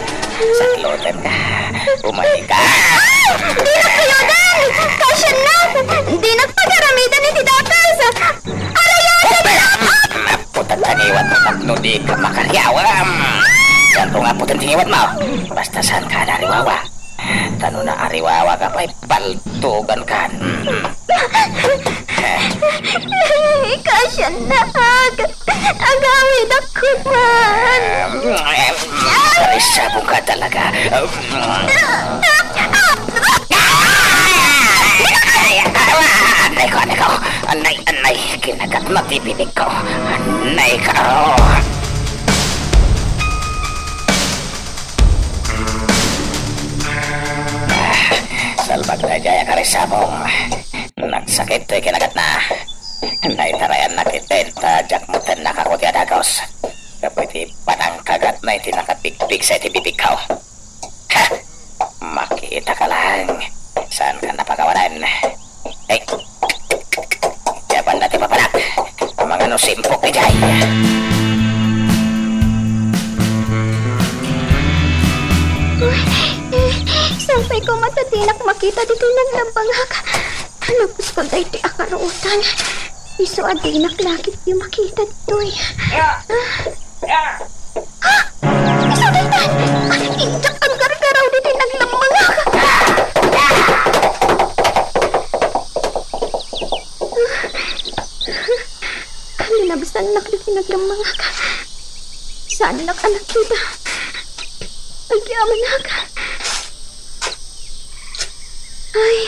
Sakloten ka. Umay ka. Dinak kayodan! Kasiannak! Dinak pagaramiden iti dakes! Arayodan! Puta, tangiwat mo tapno dika makariawam! Dianto nga puten tingiwat mo! Basta saan ka nariwawa? Ta no naariwawa ka pay, baltugan kan. Kasiannak! Agawidak man! Karisabong ka talaga. Anay ko, anay ko. Anay, anay. Kinagat na ti bibig ko. Anay ko. Ah, salbag daydiay a karisabong. Nagsakit toy kinagatna. Naitarayannak iti ta diak met nakakuti a dagus. Gapu iti panangkagatna iti nakapigpigsa iti bibigko. Ha! Makita ka lang. Saan ka napakawanan? Eh, yaban na ti papanak. Mangano simpok idiay. Sapay koma ta dinak makita ditoy naglemmengak. Napuskol daytoy a karuotan. Isu a dinak la ketdi makita ditoy. Ah! Ah! Isu daytan! Ah, indak aggargaraw ditoy naglemmengak. Linabsannak ditoy naglemmengak. Saannak a nakita. Agyamanak. Ay,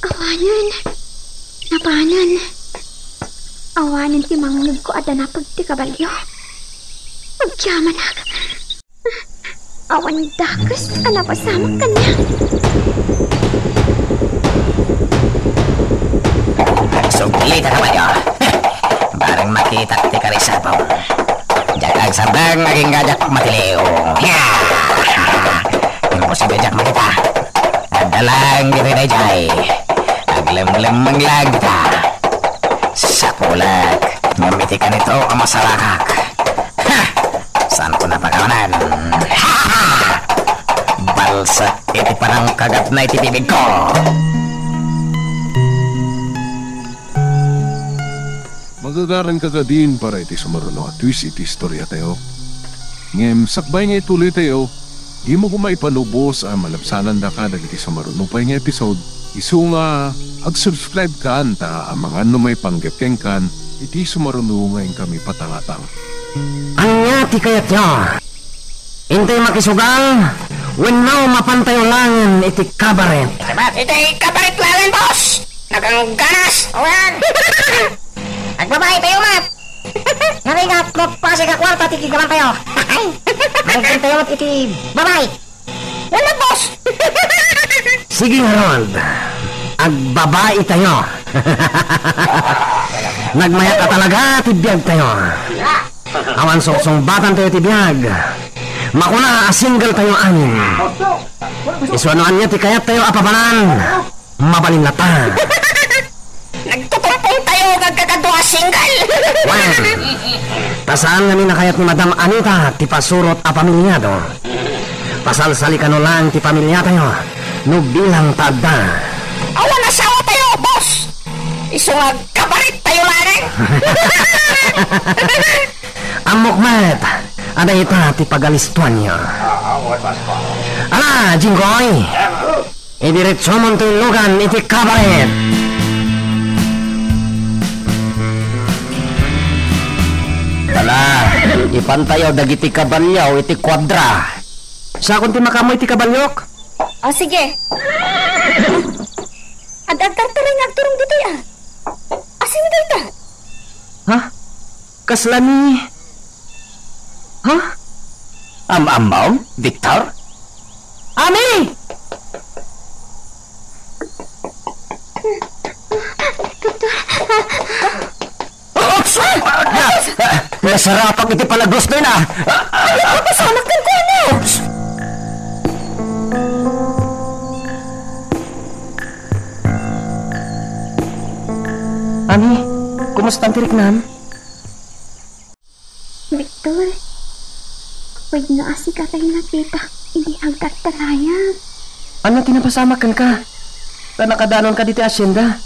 awanen. Napanen. Awanen ti mangngegko a danapeg ti kabalio. Agyamanak. Awan dakes a napasamak kaniak. Agsubli ta kabalio. Bareng makitak ti karisabong. Diak agsardeng, agingga diak matiliw. Ya! Imposible diak makita. Adda lang ditoy daydiay. Aglemlemmeng lang dita. Sapulek. Ngem iti kanito a masarakak. Ha! Saanko napakawanan? Ha! Balsek iti panangkagatna iti bibigko. Magagaranka kadin para iti sumaruno a twist iti istoriatayo. Ngem sakbay nga ituloytayo, dimo koma ipanubos a malabsanandaka dagiti sumaruno pay nga episode. Isu nga ag-subscribe kan ta amangan no maipanggep kenkan iti sumaruno nga inkami patangatang. Ania ti kayatyo? Intay makisugal wenno mapantayo langen iti kabaret? Sabagay, iti kabaret langen, boss! Nagangganas! Awan! Agbabaitayo met! Narigat no pasig a kuarta ti gigamantayo. Ay, agtayo met iti babai. Wala, boss. Sige ngarud, agbabaitayo. Nagmayat a talaga ti biagtayo. Awan sungsungbatantayo ti biag. Makuna a singletayo amin. Isu no ania ti kayattayo a pabanan, mabalin latta. Nagtutumpongtayo nga agkakadua a single. Wen, ta saan ngamin a kayat ni Madam Anita ti pasurot a pamiliado. Pasalsalikano laeng ti pamiliatayo no bilang ta adda. Awan asawatayo, boss. Isu nga agkabarettayo laeng. Ammok met a dayta ti pagalistoanyo. Ala, Jinggoy! Idiretsomon ti illugan iti kabaret! Ala, ipantayo dagiti kabalio iti kuadra. Sakon ti makaammo iti kabaliok? O, sige. Ad-, agtartaray nga agturong ditoy, a. Asino dayta? Ha? Kasla ni, ha? Am-ammom, Victor? Ami! Oops! Na, nasarapak iti panagrosna. Ay, papasamak kenkuana. Oops! Ami, kumusta ti riknam? Victor, pwede no a sika tay nakita idi agtartarayak. Ania ti napasamak kenka? Ta nakadanonka ditoy asienda.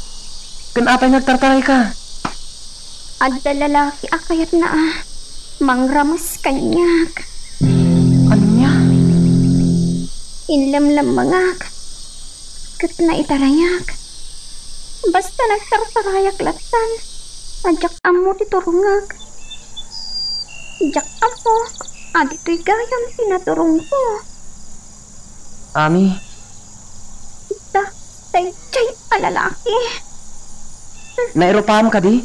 Ken apay nga agtartarayka? Adda lalaki a kayatna a mangrames kaniak. Ania? Inlemlemmengak ket naitarayak. Basta nagtartarayak lattan a diak ammo ti turongek. Diak ammo a ditoy gayam ti naturongko. Ami. Da, daydiay a lalaki. Nairupam kadi?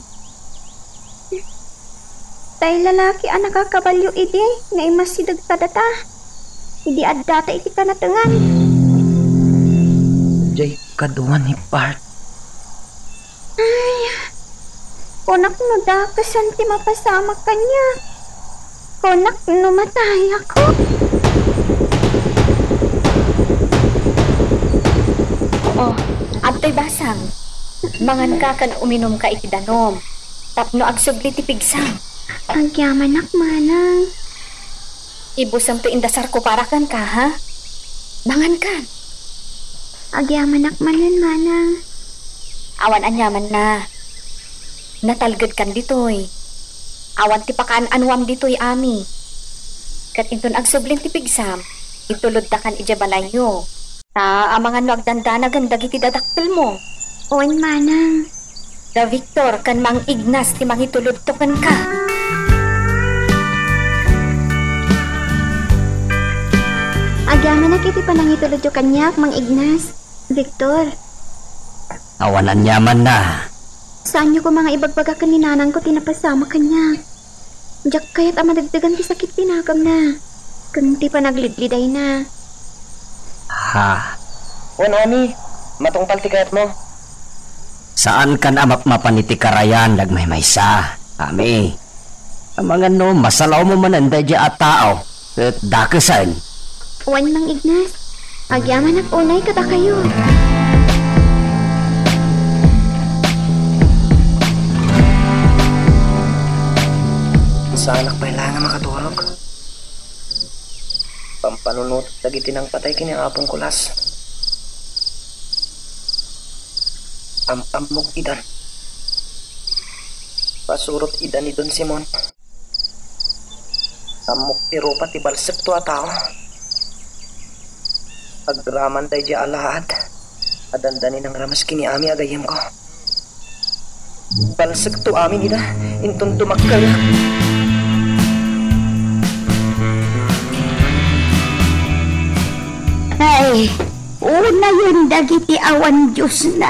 Tay lalaki a nakakabalio idi naimmasideg kadata, idi addata iti kanatengan. Jay kaduan ni Bart. Ay, kunak no dakesen ti mapasamak kaniak. Kunak no matayakon. O, adtoy basam. Manganka ken uminumka iti danum tapno agsubli ti pigsam. Agyamanak, manang. Ibusem ti indasarko para kenka, ha? Mangankan. Agyamanak manen, manang. Awan aniamanna. Natalgedkan ditoy. Awan ti pakaan-anuam ditoy, Ami. Ket inton agsublin ti pigsam, ituloddakan idiay balayyo. Ta amangan no agdandanagen dagiti dadakkelmo. Wen, manang. Da Victor ken Mang Ignas ti mangitulodto kenka. Agyamanak iti panangitulodyo kaniak, Mang Ignas. Victor. Awan aniamanna. Saanyo koma nga ibagbaga ken ni nanangko ti napasamak kaniak. Diak kayat a madagdagan ti sakit ti nagamna ken ti panaglidlidayna. Ha? Wen, Ami, matungpal ti kayatmo. Saankan a mapmapan iti karayan nga agmaymaysa, Ami. Amangan no masalawmo manen daydiay a tao ket dakesen. Wen, Mang Ignas, agyamanak unay kadakayo. Saanak pay laeng a makaturog. Pampanunot dagiti nangpatay ken ni Apo Nicolas. Am-ammok idan. Pasurot idan ni Don Simon. Ammok ti rupa ti balsekto a tao. Agraman daydiay a alaad a dandani nangrames ken ni Ami a gayyemko. Balsekto amin ida, inton tumakkayak. Ay, unayen dagiti awan Diosna.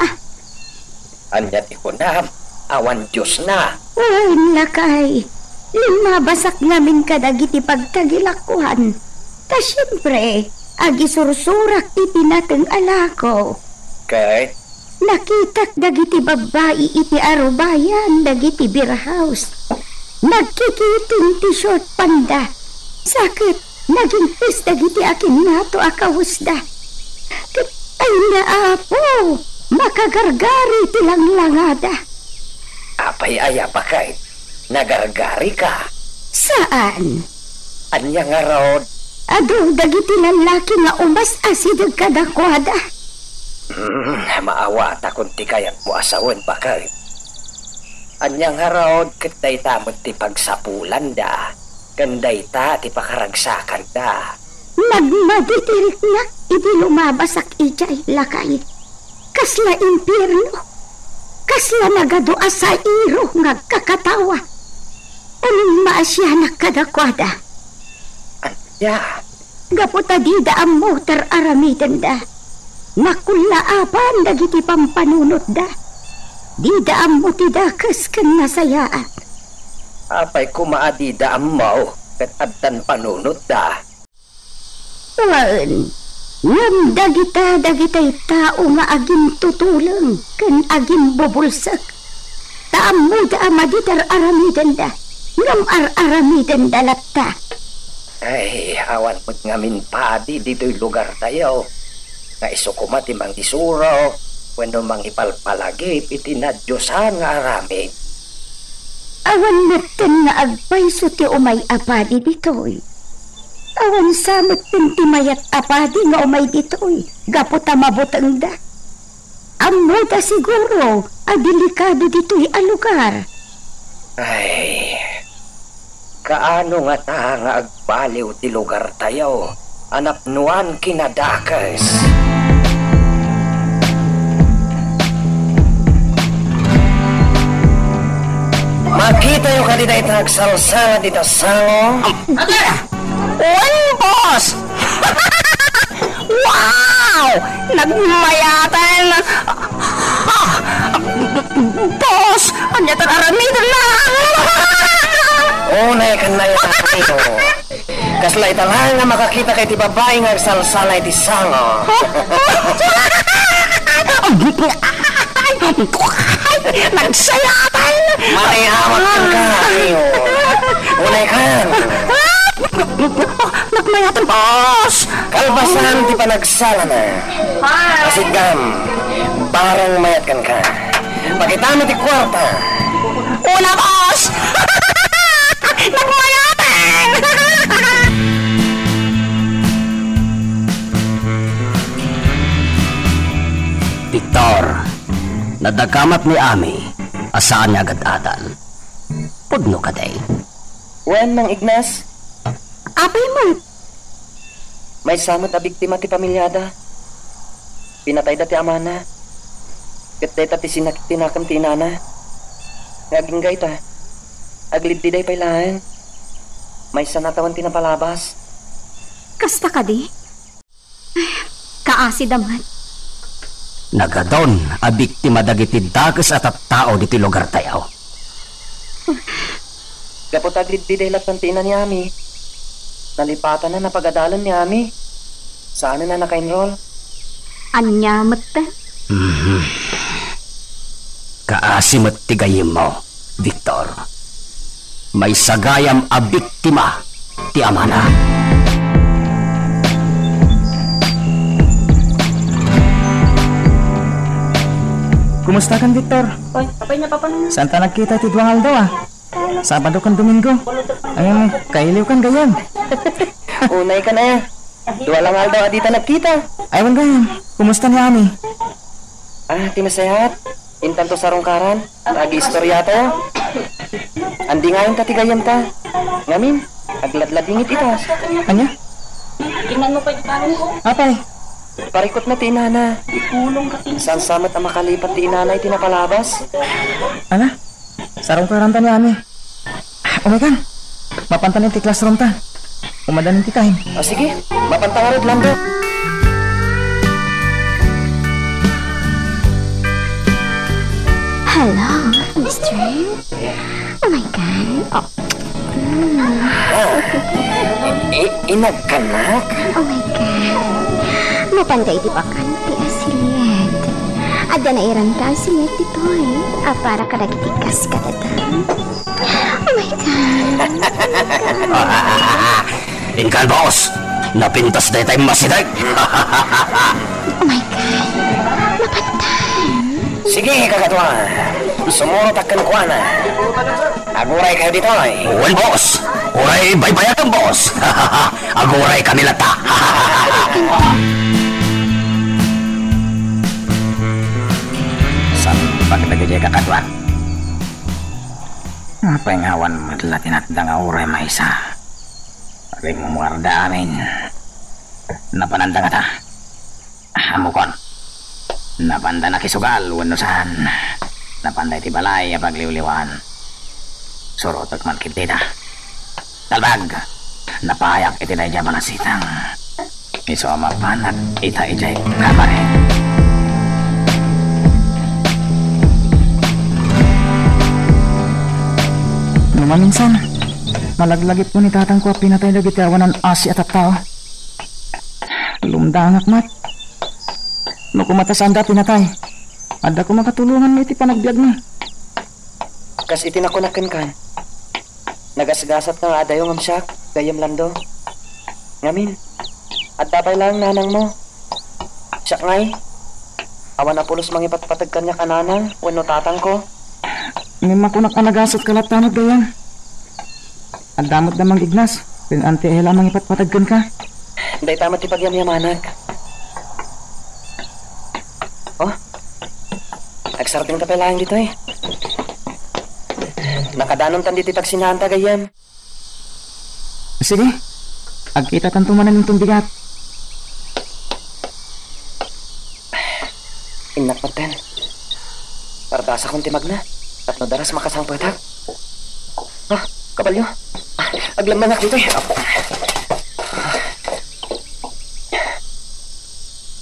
Ania ti kunam? Awan Diosna. Wen, lakay, limabasak ngamin kadagiti pagtagilakuan. Ta siempre, agisursurak iti nateng a lako. Ket? Nakitak dagiti babbai iti arubayan dagiti beer house. Nagkikiting ti short panda. Sa ket nagingpis dagiti akinnato a kawesda. Ket, ay na, Apo, makagargari ti langlangada. Apay aya, baket? Nagargarika? Saan. Ania ngarud? Adu dagiti lallaki nga umas-asideg kadakuada. Hmm, maawatakon ti kayatmo a sawen, baket. Ania ngarud ket dayta met ti pagsapulanda, ken dayta ti pakaragsakanda. Nagmadi ti riknak idi lumabasak idiay, lakay. Kasla impierno. Kasla nagadu a sairo nga agkakatawa. Anong maasianak kadakuada? Ania? Gapu ta dida ammo ti ar-aramidenda. Nakullaapan dagiti pampanunotda. Dida ammo ti dakes ken nasayaat. Apay koma a dida ammo ket addan panunotda? Wen, ngem dagita dagitay tao nga agintutuleng ken agimbubulsek, ta ammoda a madi ti ar-aramidenda, ngem ar-aramidenda latta. Ay, awan met ngamin padi ditoy lugartayo, nga isu koma ti mangisuro wenno mangipalpalagip iti nadiosan nga aramid. Awan metten nga agpayso ti umay a padi ditoy. Awan sa metten ti mayat a padi nga umay ditoy gapu ta mabutengda. Ammoda siguro a delikado ditoy a lugar. Ay, kaano ngata nga agbaliw ti lugartayo a napnoan kinadakes? Makitayo kadi dayta agsalsala dita sango? Wen, boss! Wow! Nagmayaten! Ah! Boss, ania ti ar-aramidenna? Unay kan nayo, amigo. Kasla ita laeng nga makakita kay ti babbai nga agsalsala iti sango. Ay, nagsayatan! Manay awat ka, amigo. Unay kan. Nagmayaten, boss! Kalpasan ti panagsalana. Asigam, barang mayat kan ka. Pakitami ti kuarta. Una, boss! Nagmayaten! Victor, nadakamat ni Ami a saan nga agad-adal. Pudno kadi? Wen, Mang Ignas. Apay met? Maysa met a biktima ti pamiliada. Pinatayda ti amana. Ket dayta ti sinakit ti nakem ti inana. Nga agingga ita, agliddiday pay laeng. Maysa natawen ti napalabas. Kasta kadi? Kaasida met. Nagadun a biktima dagiti dakes a tattao ditoy lugartayo. Gapu ta agliddiday lattan ti ina ni Ami, nalipatanna a pagadalen ni Ami. Saanen a naka-enroll. Ania met? Mhm. Kaasi met ti gayyemmo, Victor. Maysa gayam a biktima ti amana. Kumustakan, Victor? Oy, apay nga papanunot? Saanta nagkita ti dua nga aldaw, a? Sabado ken Domingo. Ngem kailiwkan gayyem. Unaykan aya. Dua la nga aldaw a dita nagkita. Ay, wen gayyem. Kumusta ni Ami? Ah, ti nasayaat. Intanto sarungkaran, agiistoriatayo. Andingayenta ti gayyemta. Ngamin, agladladingit ita. Ania? Apay? Parikutna ti inana. Saan sa met a makalipat ti inana iti napalabas. Ala, sarungkaranta ni Ami. Umaykan, mapantan iti classroom ta. Umadanin ti time. Ah, sige. Mapanta ngarud, Lando. Hello, mister. Inagkanak? Oh my God. Mapanda iti bakante a siliet. Adda nairanta a siliet ditoy a para kadagiti kaskadada. Oh my God. Inka, boss! Napintas daytay masideg! Oh my God! Mapatay! Sige, kakaduan. Sumurot a kenkuana. Aguray kayo ditoy. Wen, boss. Uray baybayatem, boss. Aguray kami latta. Saan pagdagiti kakaduan? Apay nga awan met la tinatda nga uray maysa? Agingngummuarda amin. Napananda ngata? Ammokon. Napanda nakisugal wenno saan? Napanda iti balay a pagliwliwaan. Surotek man ketdita. Talbag, napayak iti daydiay a balasitang. Isu a mapanak ita idiay kamaren. No maminsan, malaglagipko ni tatangko a pinatay dagiti awanan asi a tattao. Lumdangak met. No koma ta saanda a pinatay, adda koma katulonganna iti panagbiagna. Kas iti nakunak kenka, nagasgasat nga adayo ngem siak, gayyem Lando. Ngamin, adda pay laeng nanangmo. Siak ngay, awan a pulos mangipatpateg kaniak a nanang wenno tatangko. Ngem makunak a nagasatka latta met gayyem. Adda met da mangignas, ken anti aya la mangipatpateg kenka. Dayta met ti pagyamyamanak. Oh, agsardengta pay laeng ditoy. Nakadanontan ditoy pagsinnaanta, gayyem. Sige, agkitatanto manen inton bigat. Innak metten. Pardasakon ti magna, tapno daras makasangpetak. Ah, kabalyo. Ah, aglemmengak ditoy.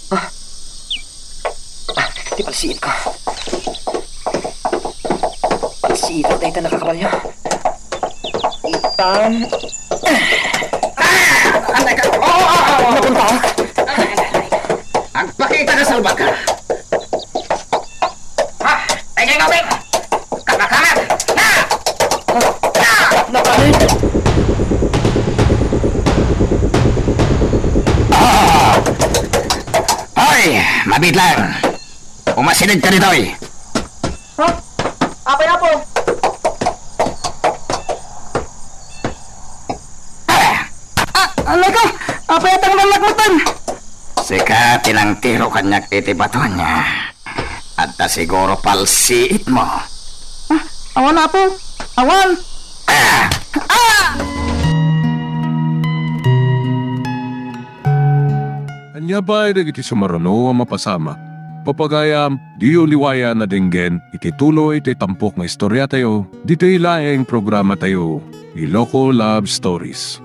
Ah. Ah, ti palsiitko. Palsiitak dayta, nakakabalyo. Itan. Ah! Anay ka? Oo, oo, oo. Napunta? Agpakita ka, salbaka. Ah, ay, ay, ay. Kakamag! Na! Na! Napalit! Ah! Hoy, mabitlang! Umasideg ka ditoy! Ha? Apay, Apo? Ah! Ah, anay ka? Apay, atang lalak mo, Ton? Sika, tinangtiro kaniak iti bato ania. Adda siguro palsiitmo. Ah, awan, Apo. Awan. Ah! Ah! Ania pay dagiti sumaruno a mapasamak? Papagayam, diyo liwayan a denggen iti tuloy ti tampok nga istoriatayo, ditoy laeng programatayo, Iloko Love Stories.